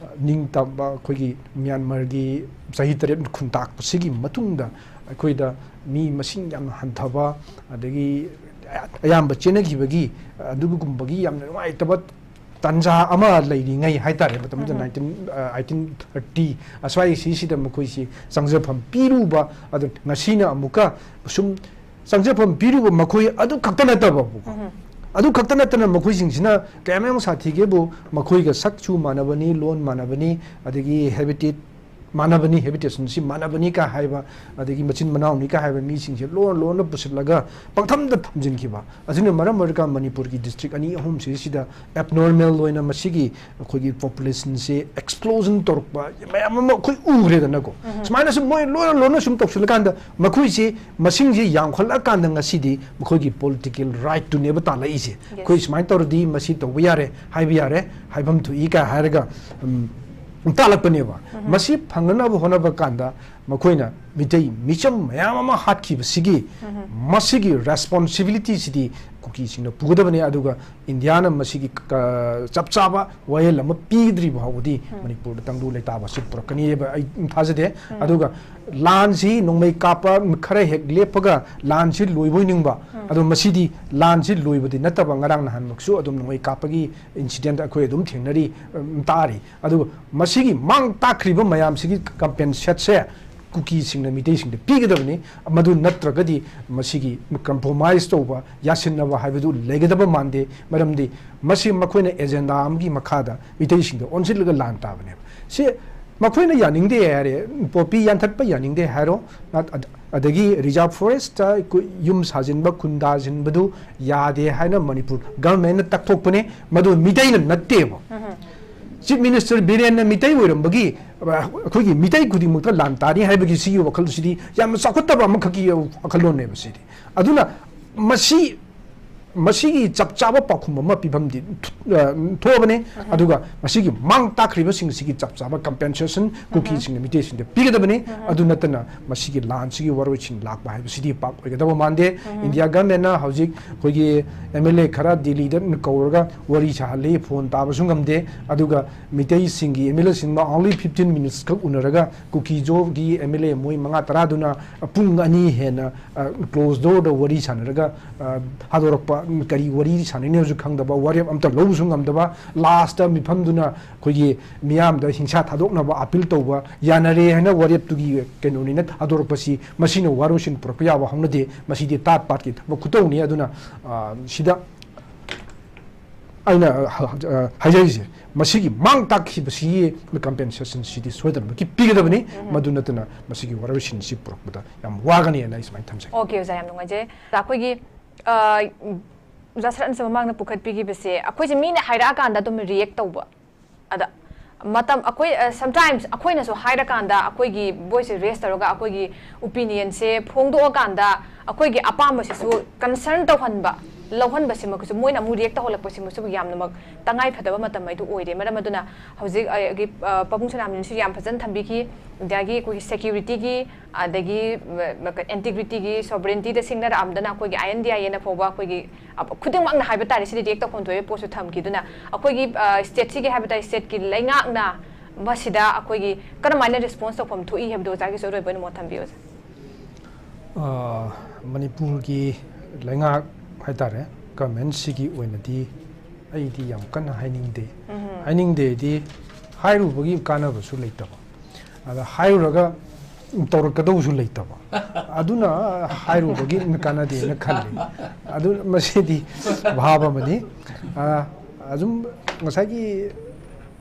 ꯑ, ꯅꯤꯡꯇꯝꯕ ꯑꯩꯈꯣꯏꯒꯤ ꯃ꯭ꯌꯥꯟꯃꯥꯔꯒꯤ ꯆꯍꯤ ꯇꯔꯦꯠ ꯈꯨꯟꯇꯥꯛꯄꯁꯤꯒꯤ ꯃꯇꯨꯡꯗ ꯑꯩꯈꯣꯏꯗ ꯃꯤ ꯃꯁꯤꯡ ꯌꯥꯝꯅ ꯍꯟꯊꯕ, ꯑꯗꯒꯤ ꯑꯌꯥꯝꯕ ꯆꯦꯟꯅꯈꯤꯕꯒꯤ, ꯑꯗꯨꯒꯨꯝꯕꯒꯤ ꯌꯥꯝꯅ ꯅꯨꯡꯉꯥꯏꯇꯕ ꯇꯥꯟꯖꯥ ꯑꯃ ꯂꯩꯔꯤꯉꯩ ꯍꯥꯏ ꯇꯥꯔꯦ, ꯃꯇꯝꯗꯨꯗ ꯎꯝ꯫ nineteen, ꯑ, eighteen thirty ꯑꯁ꯭ꯋꯥꯏꯁꯤꯁꯤꯗ ꯃꯈꯣꯏꯁꯤ ꯆꯪꯖꯐꯝ ꯄꯤꯔꯨꯕ, ꯑꯗꯨ ꯉꯁꯤꯅ ꯑꯃꯨꯛꯀ ꯁꯨꯝ ꯆꯪꯖꯐꯝ ꯄꯤꯔꯨꯕ ꯃꯈꯣꯏ ꯑꯗꯨ ꯈꯛꯇ ꯅꯠꯇꯕꯀꯣ, ꯎꯝ꯫ ꯑꯗꯨ ꯈꯛꯇ ꯅꯠꯇꯅ ꯃꯈꯣꯏꯁꯤꯡꯁꯤꯅ ꯀꯌꯥꯝ ꯌꯥꯝ ꯁꯥꯊꯤꯒꯦꯕꯨ, ꯃꯈꯣꯏꯒ ꯁꯛꯁꯨ ꯃꯥꯟꯅꯕꯅꯤ, ꯂꯣꯟ ꯃꯥꯟꯅꯕꯅꯤ, ꯑꯗꯒꯤ ꯍꯦꯕꯤꯇꯦꯠ ꯃꯥꯟꯅꯕꯅꯤ, ꯍꯦꯕꯤꯇꯦꯁꯟꯁꯤ ꯃꯥꯟꯅꯕꯅꯤ ꯀ ꯍꯥꯏꯕ, ꯑꯗꯒꯤ ꯃꯆꯤꯟ ꯃꯅꯥꯎꯅꯤ ꯀ ꯍꯥꯏꯕ ꯃꯤꯁꯤꯡꯁꯦ ꯂꯣꯟ ꯂꯣꯟꯅ ꯄꯨꯁꯤꯜꯂꯒ ꯄꯪꯊꯝꯗ ꯊꯝꯖꯤꯟꯈꯤꯕ꯫ ꯑꯁꯤꯅ ꯃꯔꯝ ꯑꯣꯏꯔꯒ ꯃꯅꯤꯄꯨꯔꯒꯤ ꯗꯤꯁꯇ꯭ꯔꯤꯛ ꯑꯅꯤ ꯑꯍꯨꯝꯁꯤꯁꯤꯗ ꯑꯦꯕꯅꯣꯔꯃꯦꯜ ꯑꯣꯏꯅ ꯃꯁꯤꯒꯤ ꯑꯩꯈꯣꯏꯒꯤ ꯄꯣꯄꯨꯂꯦꯁꯟꯁꯦ ꯑꯦꯛꯁꯄ꯭ꯂꯣꯖꯟ ꯇꯧꯔꯛꯄ ꯃꯌꯥꯝ ꯑꯃ ꯑꯩꯈꯣꯏ ꯎꯈ꯭ꯔꯦꯗꯅꯀꯣ꯫ ꯎꯝ꯫ ꯁꯨꯃꯥꯏꯅ ꯁꯨꯝ ꯃꯣꯏ ꯂꯣꯟꯅ ꯂꯣꯟꯅ ꯁꯨꯝ ꯇꯧꯁꯤꯜꯂꯀꯥꯟꯗ ꯃꯈꯣꯏꯁꯤ ꯃꯁꯤꯡꯁꯤ ꯌꯥꯝꯈꯠꯂꯛꯑꯀꯥꯟꯗ ꯉꯁꯤꯗꯤ ꯃꯈꯣꯏꯒꯤ ꯄꯣꯂꯤꯇꯤꯀꯦꯜ ꯔꯥꯏꯠꯇꯨꯅꯦꯕ ꯇꯥꯜꯂꯛꯏꯁꯦ꯫ Yes. ꯑꯩꯈꯣꯏ ꯁꯨꯃꯥꯏꯅ ꯇꯧꯔꯗꯤ ꯃꯁꯤ ꯇꯧꯕ ꯌꯥꯔꯦ, ꯍꯥꯏꯕ ꯌꯥꯔꯦ, ꯍꯥꯏꯐꯝ ꯊꯣꯛꯏ ꯀꯥꯏ ꯍꯥꯏꯔꯒ, ꯎꯝ, ꯇꯥꯜꯂꯛꯄꯅꯦꯕ꯫ ꯎꯝ꯫ ꯃꯁꯤ ꯐꯪꯅꯅꯕ ꯍꯣꯠꯅꯕ ꯀꯥꯟꯗ ꯃꯈꯣꯏꯅ ꯃꯤꯇꯩ ꯃꯤꯆꯝ ꯃꯌꯥꯝ ꯑꯃ ꯍꯥꯠꯈꯤꯕꯁꯤꯒꯤ ꯎꯝ꯫ ꯃꯁꯤꯒꯤ ꯔꯦꯁꯄꯣꯟꯁꯤꯕꯤꯂꯤꯇꯤꯁꯤꯗꯤ ꯀꯨꯀꯤꯁꯤꯡꯅ ꯄꯨꯒꯗꯕꯅꯤ꯫ ꯑꯗꯨꯒ ꯏꯟꯗꯤꯌꯥꯅ ꯃꯁꯤꯒꯤ ꯀ-, ꯆꯞ ꯆꯥꯕ ꯋꯥꯌꯦꯜ ꯑꯃ ꯄꯤꯗ꯭ꯔꯤꯕ ꯐꯥꯎꯕꯗꯤ ꯎꯝ꯫ ꯃꯅꯤꯄꯨꯔꯗ ꯇꯪꯗꯨ ꯂꯩꯇꯥꯕ ꯑꯁꯤ ꯄꯨꯔꯛꯀꯅꯤ ꯍꯥꯏꯕ ꯑꯩ ꯊꯥꯖꯗꯦ꯫ ꯎꯝ꯫ ꯑꯗꯨꯒ ꯂꯥꯟꯁꯤ ꯅꯣꯡꯃꯩ ꯀꯥꯞꯄ ꯈꯔ ꯍꯦꯛ ꯂꯦꯞꯄꯒ ꯂꯥꯟꯁꯤ ꯂꯣꯏꯕꯣꯏ ꯅꯤꯡꯕ, ꯎꯝ꯫ ꯑꯗꯣ ꯃꯁꯤꯗꯤ ꯂꯥꯟꯁꯤ ꯂꯣꯏꯕꯗꯤ ꯅꯠꯇꯕ, ꯉꯔꯥꯡ ꯅꯍꯥꯟꯃꯛꯁꯨ ꯑꯗꯨꯝ ꯅꯣꯡꯃꯩ ꯀꯥꯞꯄꯒꯤ ꯏꯟꯁꯤꯗꯦꯟꯠ ꯑꯩꯈꯣꯏ ꯑꯗꯨꯝ ꯊꯦꯡꯅꯔꯤ, ꯎꯝ, ꯇꯥꯔꯤ꯫ ꯑꯗꯨꯒ ꯃꯁꯤꯒꯤ ꯃꯥꯡ ꯇꯥꯛꯈ꯭ꯔꯤꯕ ꯃꯌꯥꯝꯁꯤꯒꯤ ꯀꯝꯄꯦꯟꯁꯦꯠꯁꯦ ꯀꯨꯀꯤꯁꯤꯡꯅ ꯃꯤꯇꯩꯁꯤꯡꯗ ꯄꯤꯒꯗꯕꯅꯤ꯫ ꯃꯗꯨ ꯅꯠꯇ꯭ꯔꯒꯗꯤ ꯃꯁꯤꯒꯤ compromise ꯇꯧꯕ, ꯌꯥꯁꯤꯟꯅꯕ ꯍꯥꯏꯕꯗꯨ ꯂꯩꯒꯗꯕ ꯃꯥꯟꯗꯦ꯫ ꯃꯔꯝꯗꯤ ꯃꯁꯤ ꯃꯈꯣꯏꯅ agenda ꯑꯃꯒꯤ ꯃꯈꯥꯗ ꯃꯤꯇꯩꯁꯤꯡꯗ ꯑꯣꯟꯁꯤꯜꯂꯒ ꯂꯥꯟ ꯇꯥꯕꯅꯦꯕ꯫ ꯁꯤ ꯃꯈꯣꯏꯅ ꯌꯥꯅꯤꯡꯗꯦ ꯍꯥꯏꯔꯦ, ꯄꯣꯄꯤ ꯌꯥꯟꯊꯠꯄ ꯌꯥꯅꯤꯡꯗꯦ ꯍꯥꯏꯔꯣ, ꯑꯗ-, ꯑꯗꯒꯤ reserve forest ꯇ ꯑꯩꯈꯣꯏ ꯌꯨꯝ ꯁꯥꯖꯤꯟꯕ, ꯈꯨꯟ ꯇꯥꯁꯤꯟꯕꯗꯨ ꯌꯥꯗꯦ ꯍꯥꯏꯅ ꯃꯅꯤꯄꯨꯔ government ꯅ ꯇꯛꯊꯣꯛꯄꯅꯦ꯫ ꯃꯗꯨ ꯃꯤꯇꯩꯅ ꯅꯠꯇꯦꯕ꯫ Chief Minister ꯕꯤꯔꯦꯟꯅ ꯃꯤꯇꯩ ꯑꯣꯏꯔꯝꯕꯒꯤ, ꯑ, ꯑꯩꯈꯣꯏꯒꯤ ꯃꯤꯇꯩ ꯈꯨꯗꯤꯡꯃꯛꯇ ꯂꯥꯟ ꯇꯥꯅꯤ ꯍꯥꯏꯕꯒꯤ ꯁꯤꯒꯤ ꯋꯥꯈꯜꯁꯤꯗꯤ ꯌꯥꯝꯅ ꯆꯥꯎꯈꯠꯇꯕ ꯑꯃꯈꯛꯀꯤ ꯋꯥꯈꯜꯂꯣꯟꯅꯦꯕ ꯁꯤꯗꯤ꯫ ꯑꯗꯨꯅ ꯃꯁꯤ, ꯃꯁꯤꯒꯤ ꯆꯞ ꯆꯥꯕ ꯄꯥꯎꯈꯨꯝ ꯑꯃ ꯄꯤꯐꯝꯗꯤ ꯊꯣꯛ-, ꯑ, ꯊꯣꯛꯑꯕꯅꯦ꯫ ꯑꯗꯨꯒ ꯃꯁꯤꯒꯤ ꯃꯥꯡ ꯇꯥꯛꯈ꯭ꯔꯤꯕꯁꯤꯡꯁꯤꯒꯤ ꯆꯞ ꯆꯥꯕ compensation ꯀꯨꯀꯤꯁꯤꯡꯅ ꯃꯤꯇꯩꯁꯤꯡꯗ ꯄꯤꯒꯗꯕꯅꯤ꯫ ꯑꯗꯨ ꯅꯠꯇꯅ ꯃꯁꯤꯒꯤ ꯂꯥꯟꯁꯤꯒꯤ ꯋꯥꯔꯣꯏꯁꯤꯟ ꯂꯥꯛꯄ ꯍꯥꯏꯕꯁꯤꯗꯤ ꯄꯥꯛ ꯑꯣꯏꯒꯗꯕ ꯃꯥꯟꯗꯦ꯫ India government ꯅ ꯍꯧꯖꯤꯛ ꯑꯩꯈꯣꯏꯒꯤ MLA ꯈꯔ ꯗꯤꯜꯂꯤꯗ ꯀꯧꯔꯒ ꯋꯥꯔꯤ ꯁꯥꯍꯜꯂꯤ, phone ꯇꯥꯕꯁꯨ ꯉꯝꯗꯦ꯫ ꯑꯗꯨꯒ ꯃꯤꯇꯩꯁꯤꯡꯒꯤ MLA ꯁꯤꯡ only fifteen minutes ꯈꯛ ꯎꯅꯔꯒ ꯀꯨꯀꯤꯖꯣꯒꯤ MLA ꯃꯣꯏ ꯃꯉꯥ ꯇꯔꯥꯗꯨꯅ ꯄꯨꯡ ꯑꯅꯤ ꯍꯦꯟꯅ, ꯑ, close door ꯗ ꯋꯥꯔꯤ ꯁꯥꯟꯅꯔꯒ, ꯑ, ꯊꯥꯗꯣꯔꯛꯄ, ꯀꯔꯤ ꯋꯥꯔꯤ ꯁꯥꯟꯅꯅꯤ ꯍꯥꯏꯕꯁꯨ ꯈꯪꯗꯕ, ꯋꯥꯔꯦꯞ ꯑꯝꯇ ꯂꯧꯕꯁꯨ ꯉꯝꯗꯕ, last ꯇ ꯃꯤꯐꯝꯗꯨꯅ ꯑꯩꯈꯣꯏꯒꯤ ꯃꯤꯌꯥꯝꯗ ꯍꯤꯡꯁꯥ ꯊꯥꯗꯣꯛꯅꯕ appeal ꯇꯧꯕ, ꯌꯥꯅꯔꯦ ꯍꯥꯏꯅ ꯋꯥꯔꯦꯞꯇꯨꯒꯤ ꯀꯩꯅꯣꯅꯤꯅ ꯊꯥꯗꯣꯔꯛꯄꯁꯤ, ꯃꯁꯤꯅ ꯋꯥꯔꯣꯏꯁꯤꯟ ꯄꯨꯔꯛꯄ ꯌꯥꯕ ꯍꯧꯅꯗꯦ꯫ ꯃꯁꯤꯗꯤ ꯇꯥꯠ ꯄꯥꯠꯀꯤ ꯊꯕꯛ ꯈꯨꯇꯧꯅꯤ꯫ ꯑꯗꯨꯅ, ꯑ, ꯁꯤꯗ ꯑꯩꯅ, ꯑ, ꯑ, ꯍꯥꯏꯖꯔꯤꯁꯦ, ꯃꯁꯤꯒꯤ ꯃꯥꯡ ꯇꯥꯛꯈꯤꯕꯁꯤꯒꯤ compensation ꯁꯤꯗꯤ ꯁꯣꯏꯗꯅꯃꯛꯀꯤ ꯄꯤꯒꯗꯕꯅꯤ꯫ ꯃꯗꯨ ꯅꯠꯇꯅ ꯃꯁꯤꯒꯤ ꯋꯥꯔꯣꯏꯁꯤꯟꯁꯤ ꯄꯨꯔꯛꯄꯗ ꯌꯥꯝ ꯋꯥꯒꯅꯤ ꯍꯥꯏꯅ ꯑꯩ ꯁꯨꯃꯥꯏꯅ ꯊꯝꯖꯒꯦ꯫ Okay, ꯑꯣꯖꯥ, ꯌꯥꯝ ꯅꯨꯡꯉꯥꯏꯖꯩ꯫ ꯑꯩꯈꯣꯏꯒꯤ, ꯑ, ꯑꯣꯖꯥ ꯁꯔꯠꯅꯁꯨ ꯃꯃꯥꯡꯗ ꯄꯨꯈꯠꯄꯤꯈꯤꯕꯁꯦ, ꯑꯩꯈꯣꯏꯁꯦ ꯃꯤꯅ ꯍꯥꯏꯔꯛꯑꯀꯥꯟꯗ ꯑꯗꯨꯝ react ꯇꯧꯕ꯫ ꯑꯗ ꯃꯇꯝ ꯑꯩꯈꯣꯏ, ꯑ, sometimes ꯑꯩꯈꯣꯏꯅꯁꯨ ꯍꯥꯏꯔꯀꯥꯟꯗ, ꯑꯩꯈꯣꯏꯒꯤ voice ꯁꯦ raise ꯇꯧꯔꯒ, ꯑꯩꯈꯣꯏꯒꯤ opinion ꯁꯦ ꯐꯣꯡꯗꯣꯛꯑꯀꯥꯟꯗ, ꯑꯩꯈꯣꯏꯒꯤ ꯑꯄꯥꯝꯕꯁꯤꯁꯨ concern ꯇꯧꯍꯟꯕ, ꯂꯧꯍꯟꯕꯁꯤꯃꯛꯁꯨ, ꯃꯣꯏꯅ ꯑꯃꯨꯛ react ꯇꯧꯍꯜꯂꯛꯄꯁꯤꯃꯁꯨ ꯌꯥꯝꯅꯃꯛ ꯇꯉꯥꯏ ꯐꯗꯕ ꯃꯇꯝ ꯍꯥꯏꯗꯨ ꯑꯣꯏꯔꯦ꯫ ꯃꯔꯝ ꯑꯗꯨꯅ ꯍꯧꯖꯤꯛ ꯑꯩꯒꯤ, ꯑ, ꯄꯥꯕꯨꯡ ꯁꯅꯥꯃꯅꯤꯅꯁꯨ ꯌꯥꯝ ꯐꯖꯅ ꯊꯝꯕꯤꯈꯤ꯫ ꯏꯟꯗꯤꯌꯥꯒꯤ ꯑꯩꯈꯣꯏꯒꯤ security ꯒꯤ, ꯑꯗꯒꯤ, ꯑ, integrity ꯒꯤ, sovereignty ꯗ ꯁꯤꯡꯅꯔꯛꯑꯝꯗꯅ ꯑꯩꯈꯣꯏꯒꯤ INDIA ꯅ ꯐꯥꯎꯕ ꯑꯩꯈꯣꯏꯒꯤ, ꯑ, ꯈꯨꯗꯤꯡꯃꯛꯅ ꯍꯥꯏꯕ ꯇꯥꯔꯦ, ꯁꯤꯗꯤ react ꯇꯧꯐꯝ ꯊꯣꯛꯑꯦ ꯄꯣꯠꯁꯨ ꯊꯝꯈꯤ꯫ ꯑꯗꯨꯅ ꯑꯩꯈꯣꯏꯒꯤ, ꯑ, state ꯁꯤꯒꯤ ꯍꯥꯏꯕ ꯇꯥꯔꯦ, state ꯀꯤ ꯂꯩꯉꯥꯛꯅ ꯃꯁꯤꯗ ꯑꯩꯈꯣꯏꯒꯤ ꯀꯔꯝꯍꯥꯏꯅ response ꯇꯧꯐꯝ ꯊꯣꯛꯏ ꯍꯥꯏꯕꯗꯣ ꯑꯣꯖꯥꯒꯤꯁꯨ ꯑꯔꯣꯏꯕ ꯑꯣꯏꯅ ꯃꯣꯠ ꯊꯝꯕꯤꯌꯨ, ꯑꯣꯖꯥ꯫ ꯑ, ꯃꯅꯤꯄꯨꯔꯒꯤ ꯂꯩꯉꯥꯛ ꯍꯥꯏꯇꯥꯔꯦ, government ꯁꯤꯒꯤ ꯑꯣꯏꯅꯗꯤ ꯑꯩꯗꯤ ꯌꯥꯝ ꯀꯟꯅ ꯍꯥꯏꯅꯤꯡꯗꯦ꯫ ꯍꯥꯏꯅꯤꯡꯗꯦꯗꯤ ꯍꯥꯏꯔꯨꯕꯒꯤ ꯀꯥꯟꯅꯕꯁꯨ ꯂꯩꯇꯕ꯫ ꯑꯗ ꯍꯥꯏꯔꯨꯔꯒ ꯇꯧꯔꯛꯀꯗꯧꯁꯨ ꯂꯩꯇꯕ꯫ ꯑꯗꯨꯅ ꯍꯥꯏꯔꯨꯕꯒꯤ ꯀꯥꯟꯅꯗꯦꯅ ꯈꯜꯂꯤ꯫ ꯑꯗꯨ ꯃꯁꯤꯗꯤ ꯚꯥꯕ ꯑꯃꯅꯤ꯫ ꯑ, ꯑꯗꯨꯝ ꯉꯁꯥꯏꯒꯤ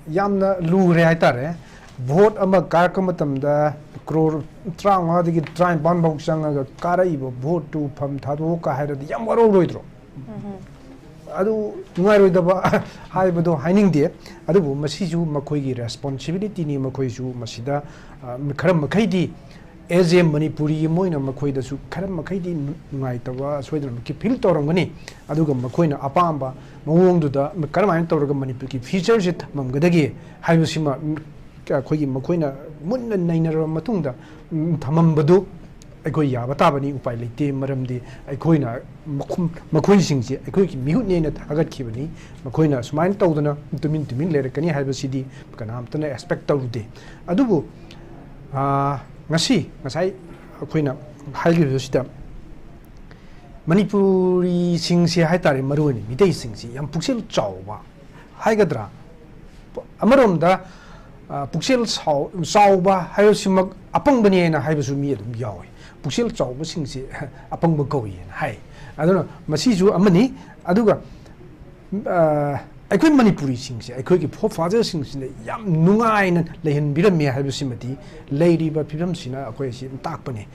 ꯌꯥꯝꯅ ꯂꯨꯔꯦ ꯍꯥꯏꯇꯥꯔꯦ꯫ ꯚꯣꯠ ꯑꯃ ꯀꯥꯔꯛꯄ ꯃꯇꯝꯗ ꯀ꯭ꯔꯣꯔ ꯇꯔꯥꯃꯉꯥꯗꯒꯤ ꯇꯔꯥꯅꯤꯄꯥꯟ ꯐꯥꯎ ꯆꯪꯉꯒ ꯀꯥꯔꯛꯏꯕ ꯚꯣꯠꯇꯨ ꯐꯝ ꯊꯥꯗꯣꯛꯑꯣ ꯀꯥ ꯍꯥꯏꯔꯗꯤ ꯌꯥꯝ ꯋꯥꯔꯧꯔꯣꯏꯗ꯭ꯔꯣ? ꯑꯗꯨ ꯅꯨꯡꯉꯥꯏꯔꯣꯏꯗꯕ ꯍꯥꯏꯕꯗꯣ ꯍꯥꯏꯅꯤꯡꯗꯦ꯫ ꯑꯗꯨꯕꯨ ꯃꯁꯤꯁꯨ ꯃꯈꯣꯏꯒꯤ ꯔꯦꯁꯄꯣꯟꯁꯤꯕꯤꯂꯤꯇꯤꯅꯤ꯫ ꯃꯈꯣꯏꯁꯨ ꯃꯁꯤꯗ, ꯑ, ꯈꯔ ꯃꯈꯩꯗꯤ, as a ꯃꯅꯤꯄꯨꯔꯤ ꯑꯃ ꯑꯣꯏꯅ ꯃꯈꯣꯏꯗꯁꯨ ꯈꯔ ꯃꯈꯩꯗꯤ ꯅꯨꯡꯉꯥꯏꯇꯕ ꯁꯣꯏꯗꯅꯃꯛꯀꯤ ꯐꯤꯜ ꯇꯧꯔꯝꯒꯅꯤ꯫ ꯑꯗꯨꯒ ꯃꯈꯣꯏꯅ ꯑꯄꯥꯝꯕ ꯃꯑꯣꯡꯗꯨꯗ ꯀꯔꯝꯍꯥꯏꯅ ꯇꯧꯔꯒ ꯃꯅꯤꯄꯨꯔꯒꯤ ꯐ꯭ꯌꯨꯆꯔꯁꯦ ꯊꯝꯃꯝꯒꯗꯒꯦ ꯍꯥꯏꯕꯁꯤꯃ, ꯎꯝ, ꯑꯩꯈꯣꯏꯒꯤ ꯃꯈꯣꯏꯅ ꯃꯨꯟꯅ ꯅꯩꯅꯔꯕ ꯃꯇꯨꯡꯗ, ꯎꯝ, ꯊꯝꯃꯝꯕꯗꯨ ꯑꯩꯈꯣꯏ ꯌꯥꯕ ꯇꯥꯕꯅꯤ, ꯎꯄꯥꯏ ꯂꯩꯇꯦ꯫ ꯃꯔꯝꯗꯤ ꯑꯩꯈꯣꯏꯅ ꯃꯈꯣ-, ꯃꯈꯣꯏꯁꯤꯡꯁꯦ ꯑꯩꯈꯣꯏꯒꯤ ꯃꯤꯍꯨꯠꯅꯦꯅ ꯊꯥꯒꯠꯈꯤꯕꯅꯤ꯫ ꯃꯈꯣꯏꯅ ꯁꯨꯃꯥꯏꯅ ꯇꯧꯗꯅ ꯇꯨꯃꯤꯟ ꯇꯨꯃꯤꯟ ꯂꯩꯔꯛꯀꯅꯤ ꯍꯥꯏꯕꯁꯤꯗꯤ ꯀꯅꯥꯝꯇꯅ ꯑꯦꯛꯁꯄꯦꯛ ꯇꯧꯔꯨꯗꯦ꯫ ꯑꯗꯨꯕꯨ, ꯑꯥ, ꯉꯁꯤ, ꯉꯁꯥꯏ ꯑꯩꯈꯣꯏꯅ ꯍꯥꯏꯈꯤꯕꯁꯤꯗ ꯃꯅꯤꯄꯨꯔꯤꯁꯤꯡꯁꯦ ꯍꯥꯏꯇꯥꯔꯦ, ꯃꯔꯨꯑꯣꯏꯅ ꯃꯤꯇꯩꯁꯤꯡꯁꯤ ꯌꯥꯝ ꯄꯨꯛꯆꯦꯜ ꯆꯥꯎꯕ ꯍꯥꯏꯒꯗ꯭ꯔꯥ, ꯑꯃꯔꯣꯝꯗ, ꯑ, ꯄꯨꯛꯆꯦꯜ ꯁꯥꯎ-, ꯆꯥꯎꯕ ꯍꯥꯏꯕꯁꯤꯃꯛ ꯑꯄꯪꯕꯅꯤ ꯍꯥꯏꯅ ꯍꯥꯏꯕꯁꯨ ꯃꯤ ꯑꯗꯨꯝ ꯌꯥꯎꯏ꯫ ꯄꯨꯛꯆꯦꯜ ꯆꯥꯎꯕꯁꯤꯡꯁꯦ ꯑꯄꯪꯕ ꯀꯧꯏ ꯍꯥꯏꯅ ꯍꯥꯏ꯫ ꯑꯗꯨꯅ ꯃꯁꯤꯁꯨ ꯑꯃꯅꯤ꯫ ꯑꯗꯨꯒ, ꯑ, ꯑꯩꯈꯣꯏ ꯃꯅꯤꯄꯨꯔꯤꯁꯤꯡꯁꯦ, ꯑꯩꯈꯣꯏꯒꯤ forefatherꯁꯤꯡꯁꯤꯅ ꯌꯥꯝ ꯅꯨꯡꯉꯥꯏꯅ ꯂꯩꯍꯟꯕꯤꯔꯝꯃꯦ ꯍꯥꯏꯕꯁꯤꯃꯗꯤ ꯂꯩꯔꯤꯕ ꯐꯤꯕꯝꯁꯤꯅ ꯑꯩꯈꯣꯏ ꯑꯁꯤ ꯑꯗꯨꯝ ꯇꯥꯛꯄꯅꯤ꯫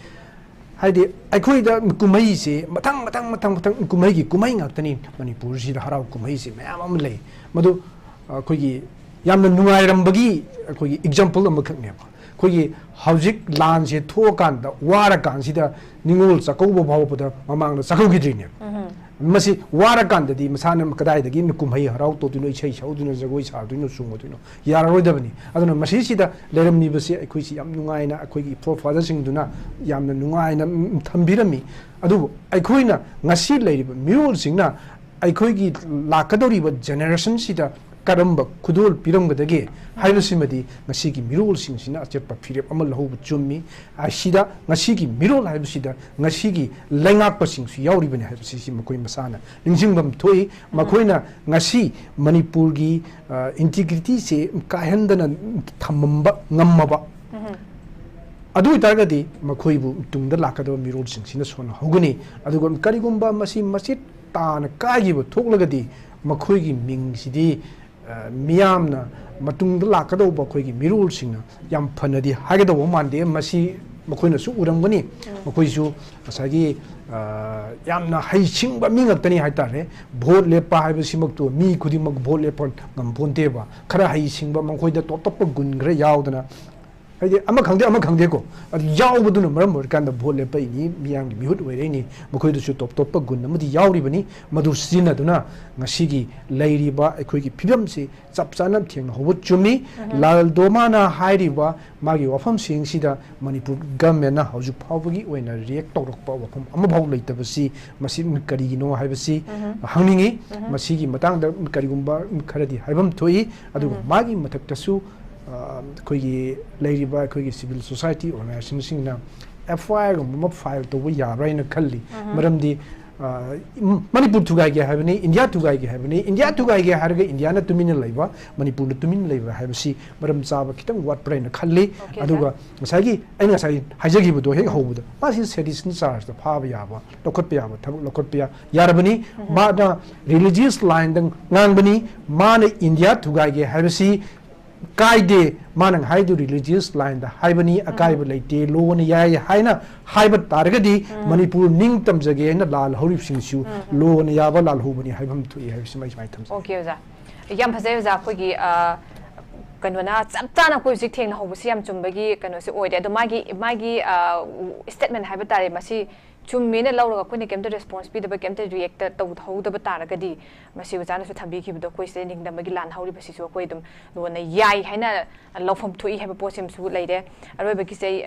ꯍꯥꯏꯗꯤ ꯑꯩꯈꯣꯏꯗ ꯀꯨꯝꯍꯩꯁꯦ ꯃꯊꯪ, ꯃꯊꯪ, ꯃꯊꯪ, ꯃꯊꯪ ꯀꯨꯝꯍꯩꯒꯤ ꯀꯨꯝꯍꯩ ꯉꯥꯛꯇꯅꯤ꯫ ꯃꯅꯤꯄꯨꯔꯁꯤꯗ ꯍꯔꯥꯎ ꯀꯨꯝꯍꯩꯁꯦ ꯃꯌꯥꯝ ꯑꯃ ꯂꯩ꯫ ꯃꯗꯨ ꯑꯩꯈꯣꯏꯒꯤ ꯌꯥꯝꯅ ꯅꯨꯡꯉꯥꯏꯔꯝꯕꯒꯤ ꯑꯩꯈꯣꯏꯒꯤ ꯑꯦꯛꯖꯥꯝꯄꯜ ꯑꯃꯈꯛꯅꯦꯕ꯫ ꯑꯩꯈꯣꯏꯒꯤ ꯍꯧꯖꯤꯛ ꯂꯥꯟꯁꯦ ꯊꯣꯛꯑꯀꯥꯟꯗ, ꯋꯥꯔꯀꯥꯟꯁꯤꯗ ꯅꯤꯉꯣꯜ ꯆꯥꯛꯀꯧꯕ ꯐꯥꯎꯕꯗ ꯃꯃꯥꯡꯗ ꯆꯥꯛꯀꯧꯈꯤꯗ꯭ꯔꯤꯅꯦꯕ꯫ ꯃꯁꯤ ꯋꯥꯔꯀꯥꯟꯗꯗꯤ ꯃꯁꯥꯅ ꯀꯗꯥꯏꯗꯒꯤ ꯀꯨꯝꯍꯩ ꯍꯔꯥꯎ ꯇꯧꯗꯣꯏꯅꯣ, ꯏꯁꯩ ꯁꯛꯎꯗꯣꯏꯅꯣ, ꯖꯒꯣꯏ ꯁꯥꯗꯣꯏꯅꯣ, ꯆꯣꯡꯉꯨꯗꯣꯏꯅꯣ? ꯌꯥꯔꯔꯣꯏꯗꯕꯅꯤ꯫ ꯑꯗꯨꯅ ꯃꯁꯤꯁꯤꯗ ꯂꯩꯔꯝꯃꯤꯕꯁꯤ ꯑꯩꯈꯣꯏꯁꯤ ꯌꯥꯝ ꯅꯨꯡꯉꯥꯏꯅ ꯑꯩꯈꯣꯏꯒꯤ forefatherꯁꯤꯡꯗꯨꯅ ꯌꯥꯝꯅ ꯅꯨꯡꯉꯥꯏꯅ, ꯎꯝ, ꯊꯝꯕꯤꯔꯝꯃꯤ꯫ ꯑꯗꯨꯕꯨ ꯑꯩꯈꯣꯏꯅ ꯉꯁꯤ ꯂꯩꯔꯤꯕ ꯃꯤꯔꯣꯜꯁꯤꯡꯅ ꯑꯩꯈꯣꯏꯒꯤ ꯂꯥꯛꯀꯗꯧꯔꯤꯕ generationꯁꯤꯗ ꯀꯔꯝꯕ ꯈꯨꯗꯣꯜ ꯄꯤꯔꯝꯒꯗꯒꯦ ꯍꯥꯏꯕꯁꯤꯃꯗꯤ ꯉꯁꯤꯒꯤ ꯃꯤꯔꯣꯜꯁꯤꯡꯁꯤꯅ ꯑꯆꯦꯠꯄ ꯐꯤꯔꯦꯞ ꯑꯃ ꯂꯧꯕ ꯆꯨꯝꯃꯤ꯫ ꯑꯁꯤꯗ ꯉꯁꯤꯒꯤ ꯃꯤꯔꯣꯜ ꯍꯥꯏꯕꯁꯤꯗ ꯉꯁꯤꯒꯤ ꯂꯩꯉꯥꯛꯄꯁꯤꯡꯁꯨ ꯌꯥꯎꯔꯤꯕꯅꯤ ꯍꯥꯏꯕꯁꯤ ꯁꯤ ꯃꯈꯣꯏ ꯃꯁꯥꯅ ꯅꯤꯡꯁꯤꯡꯐꯝ ꯊꯣꯛꯏ꯫ ꯃꯈꯣꯏꯅ ꯉꯁꯤ ꯃꯅꯤꯄꯨꯔꯒꯤ, ꯑ, integrityꯁꯦ ꯀꯥꯏꯍꯟꯗꯅ ꯊꯝꯃꯝꯕ ꯉꯝꯃꯕ ꯑꯗꯨ ꯑꯣꯏꯇꯥꯔꯒꯗꯤ ꯃꯈꯣꯏꯕꯨ ꯇꯨꯡꯗ ꯂꯥꯛꯀꯗꯕ ꯃꯤꯔꯣꯜꯁꯤꯡꯁꯤꯅ ꯁꯣꯟꯍꯧꯒꯅꯤ꯫ ꯑꯗꯨꯒ ꯀꯔꯤꯒꯨꯝꯕ ꯃꯁꯤ ꯃꯆꯦꯠ ꯇꯥꯅ ꯀꯥꯏꯈꯤꯕ ꯊꯣꯛꯂꯒꯗꯤ ꯃꯈꯣꯏꯒꯤ ꯃꯤꯡꯁꯤꯗꯤ ꯃꯤꯌꯥꯝꯅ ꯃꯇꯨꯡꯗ ꯂꯥꯛꯀꯗꯧꯕ ꯑꯩꯈꯣꯏꯒꯤ ꯃꯤꯔꯣꯜꯁꯤꯡꯅ ꯌꯥꯝ ꯐꯅꯗꯤ ꯍꯥꯏꯒꯗꯧꯕ ꯃꯥꯟꯗꯦ꯫ ꯃꯁꯤ ꯃꯈꯣꯏꯅꯁꯨ ꯎꯔꯝꯒꯅꯤ꯫ ꯃꯈꯣꯏꯁꯨ ꯉꯁꯥꯏꯒꯤ ꯌꯥꯝꯅ ꯍꯩꯁꯤꯡꯕ ꯃꯤ ꯉꯥꯛꯇꯅꯤ ꯍꯥꯏꯇꯥꯔꯦ꯫ ꯚꯣꯠ ꯂꯦꯞꯄ ꯍꯥꯏꯕꯁꯤꯃꯛꯇꯨ ꯃꯤ ꯈꯨꯗꯤꯡꯃꯛ ꯚꯣꯠ ꯂꯦꯞꯄ ꯉꯝꯄꯣꯟꯇꯦꯕ꯫ ꯈꯔ ꯍꯩꯁꯤꯡꯕ, ꯃꯈꯣꯏꯗ ꯇꯣꯞ ꯇꯣꯞꯄ ꯒꯨꯟ ꯈꯔ ꯌꯥꯎꯗꯅ, ꯍꯥꯏꯗꯤ ꯑꯃ ꯈꯪꯗꯦ ꯑꯃ ꯈꯪꯗꯦꯀꯣ, ꯑꯗꯨ ꯌꯥꯎꯕꯗꯨꯅ ꯃꯔꯝ ꯑꯣꯏꯔꯀꯥꯟꯗ ꯚꯣꯠ ꯂꯦꯞꯄꯛꯏꯅꯤ, ꯃꯤꯌꯥꯝꯒꯤ ꯃꯤꯍꯨꯠ ꯑꯣꯏꯔꯛꯏꯅꯤ꯫ ꯃꯈꯣꯏꯗꯁꯨ ꯇꯣꯞ ꯇꯣꯞꯄ ꯒꯨꯟ ꯑꯃꯗꯤ ꯌꯥꯎꯔꯤꯕꯅꯤ꯫ ꯃꯗꯨ ꯁꯤꯖꯤꯟꯅꯗꯨꯅ ꯉꯁꯤꯒꯤ ꯂꯩꯔꯤꯕ ꯑꯩꯈꯣꯏꯒꯤ ꯐꯤꯕꯝꯁꯤ ꯆꯞ ꯆꯥꯅ ꯊꯦꯡꯅꯍꯧꯕ ꯆꯨꯝꯃꯤ꯫ ꯂꯥꯜꯗꯣꯃꯥꯅ ꯍꯥꯏꯔꯤꯕ ꯃꯥꯒꯤ ꯋꯥꯐꯝꯁꯤꯡꯁꯤꯗ ꯃꯅꯤꯄꯨꯔ ꯒꯚꯔꯟꯃꯦꯟꯅ ꯍꯧꯖꯤꯛ ꯐꯥꯎꯕꯒꯤ ꯑꯣꯏꯅ ꯔꯤꯌꯦꯛ ꯇꯧꯔꯛꯄ ꯋꯥꯐꯝ ꯑꯃꯐꯥꯎ ꯂꯩꯇꯕꯁꯤ ꯃꯁꯤ ꯀꯔꯤꯒꯤꯅꯣ ꯍꯥꯏꯕꯁꯤ ꯍꯪꯅꯤꯡꯉꯤ꯫ ꯃꯁꯤꯒꯤ ꯃꯇꯥꯡꯗ ꯀꯔꯤꯒꯨꯝꯕ ꯈꯔꯗꯤ ꯍꯥꯏꯐꯝ ꯊꯣꯛꯏ꯫ ꯑꯗꯨꯒ ꯃꯥꯒꯤ ꯃꯊꯛꯇꯁꯨ ꯑꯩꯈꯣꯏꯒꯤ ꯂꯩꯔꯤꯕ ꯑꯩꯈꯣꯏꯒꯤ civil society organizationꯁꯤꯡꯅ FIRꯒꯨꯝꯕ ꯑꯃ file ꯇꯧꯕ ꯌꯥꯕ꯭ꯔꯥ ꯍꯥꯏꯅ ꯈꯜꯂꯤ꯫ ꯃꯔꯝꯗꯤ ꯃꯅꯤꯄꯨꯔ ꯊꯨꯒꯥꯏꯒꯦ ꯍꯥꯏꯕꯅꯤ, ꯏꯟꯗꯤꯌꯥ ꯊꯨꯒꯥꯏꯒꯦ ꯍꯥꯏꯕꯅꯤ, ꯏꯟꯗꯤꯌꯥ ꯊꯨꯒꯥꯏꯒꯦ ꯍꯥꯏꯔꯒ ꯏꯟꯗꯤꯌꯥꯅ ꯇꯨꯃꯤꯟꯅ ꯂꯩꯕ, ꯃꯅꯤꯄꯨꯔꯅ ꯇꯨꯃꯤꯟꯅ ꯂꯩꯕ ꯍꯥꯏꯕꯁꯤ ꯃꯔꯝ ꯆꯥꯕ ꯈꯤꯇꯪ ꯋꯥꯠꯄ꯭ꯔꯥ ꯍꯥꯏꯅ ꯈꯜꯂꯤ꯫ ꯑꯗꯨꯒ ꯉꯁꯥꯏꯒꯤ ꯑꯩꯅ ꯉꯁꯥꯏ ꯍꯥꯏꯖꯈꯤꯕꯗꯣ ꯍꯦꯛ ꯍꯧꯕꯗ, ꯃꯥꯁꯤ citizen chargeꯇ ꯐꯥꯕ ꯌꯥꯕ, ꯂꯧꯈꯠꯄ ꯌꯥꯕ ꯊꯕꯛ ꯂꯧꯈꯠꯄ ꯌꯥꯔꯕꯅꯤ꯫ ꯃꯥꯅ religious lineꯗ ꯉꯥꯡꯕꯅꯤ꯫ ꯃꯥꯅ ꯏꯟꯗꯤꯌꯥ ꯊꯨꯒꯥꯏꯒꯦ ꯍꯥꯏꯕꯁꯤ ꯀꯥꯏꯗꯦ꯫ ꯃꯥꯅ ꯍꯥꯏꯗꯨ religious lineꯗ ꯍꯥꯏꯕꯅꯤ, ꯑꯀꯥꯏꯕ ꯂꯩꯇꯦ, ꯂꯣꯅ ꯌꯥꯏ ꯍꯥꯏꯅ ꯍꯥꯏꯕ ꯇꯥꯔꯒꯗꯤ ꯃꯅꯤꯄꯨꯔ ꯅꯤꯡ ꯇꯝꯖꯒꯦ ꯍꯥꯏꯅ ꯂꯥꯜꯍꯧꯔꯤꯕꯁꯤꯡꯁꯨ ꯂꯣꯅ ꯌꯥꯕ ꯂꯥꯜꯍꯧꯕꯅꯤ ꯍꯥꯏꯕ ꯑꯃ ꯊꯣꯛꯏ ꯍꯥꯏꯕꯁꯤꯃ ꯑꯩ ꯁꯨꯃꯥꯏꯅ ꯊꯝꯖꯒꯦ꯫ Okay ꯑꯣꯖꯥ, ꯌꯥꯝ ꯐꯖꯩ ꯑꯣꯖꯥ꯫ ꯑꯩꯈꯣꯏꯒꯤ ꯀꯩꯅꯣꯅ ꯆꯞ ꯆꯥꯅ ꯑꯩꯈꯣꯏ ꯍꯧꯖꯤꯛ ꯊꯦꯡꯅꯍꯧꯕꯁꯤ ꯌꯥꯝ ꯆꯨꯝꯕꯒꯤ ꯀꯩꯅꯣꯁꯤ ꯑꯣꯏꯔꯦ꯫ ꯑꯗꯣ ꯃꯥꯒꯤ ꯃꯥꯒꯤ statement ꯍꯥꯏꯕ ꯇꯥꯔꯦ, ꯃꯁꯤ ꯆꯨꯝꯃꯦꯅ ꯂꯧꯔꯒ ꯑꯩꯈꯣꯏꯅ ꯀꯩꯝꯇ response ꯄꯤꯗꯕ, ꯀꯩꯝꯇ react ꯇꯧꯍꯧꯗꯕ ꯇꯥꯔꯒꯗꯤ, ꯃꯁꯤ ꯑꯣꯖꯥꯅꯁꯨ ꯊꯝꯕꯤꯈꯤꯕꯗꯣ, ꯑꯩꯈꯣꯏ ꯁꯤꯗ ꯅꯤꯡꯗꯝꯕꯒꯤ ꯂꯥꯟ ꯍꯧꯔꯤꯕꯁꯤꯁꯨ ꯑꯩꯈꯣꯏ ꯑꯗꯨꯝ ꯂꯣꯟꯅ ꯌꯥꯏ ꯍꯥꯏꯅ ꯂꯧꯐꯝ ꯊꯣꯛꯏ ꯍꯥꯏꯕ ꯄꯣꯠꯁꯤꯃꯁꯨ ꯂꯩꯔꯦ꯫ ꯑꯔꯣꯏꯕꯒꯤꯁꯦ ꯑꯩ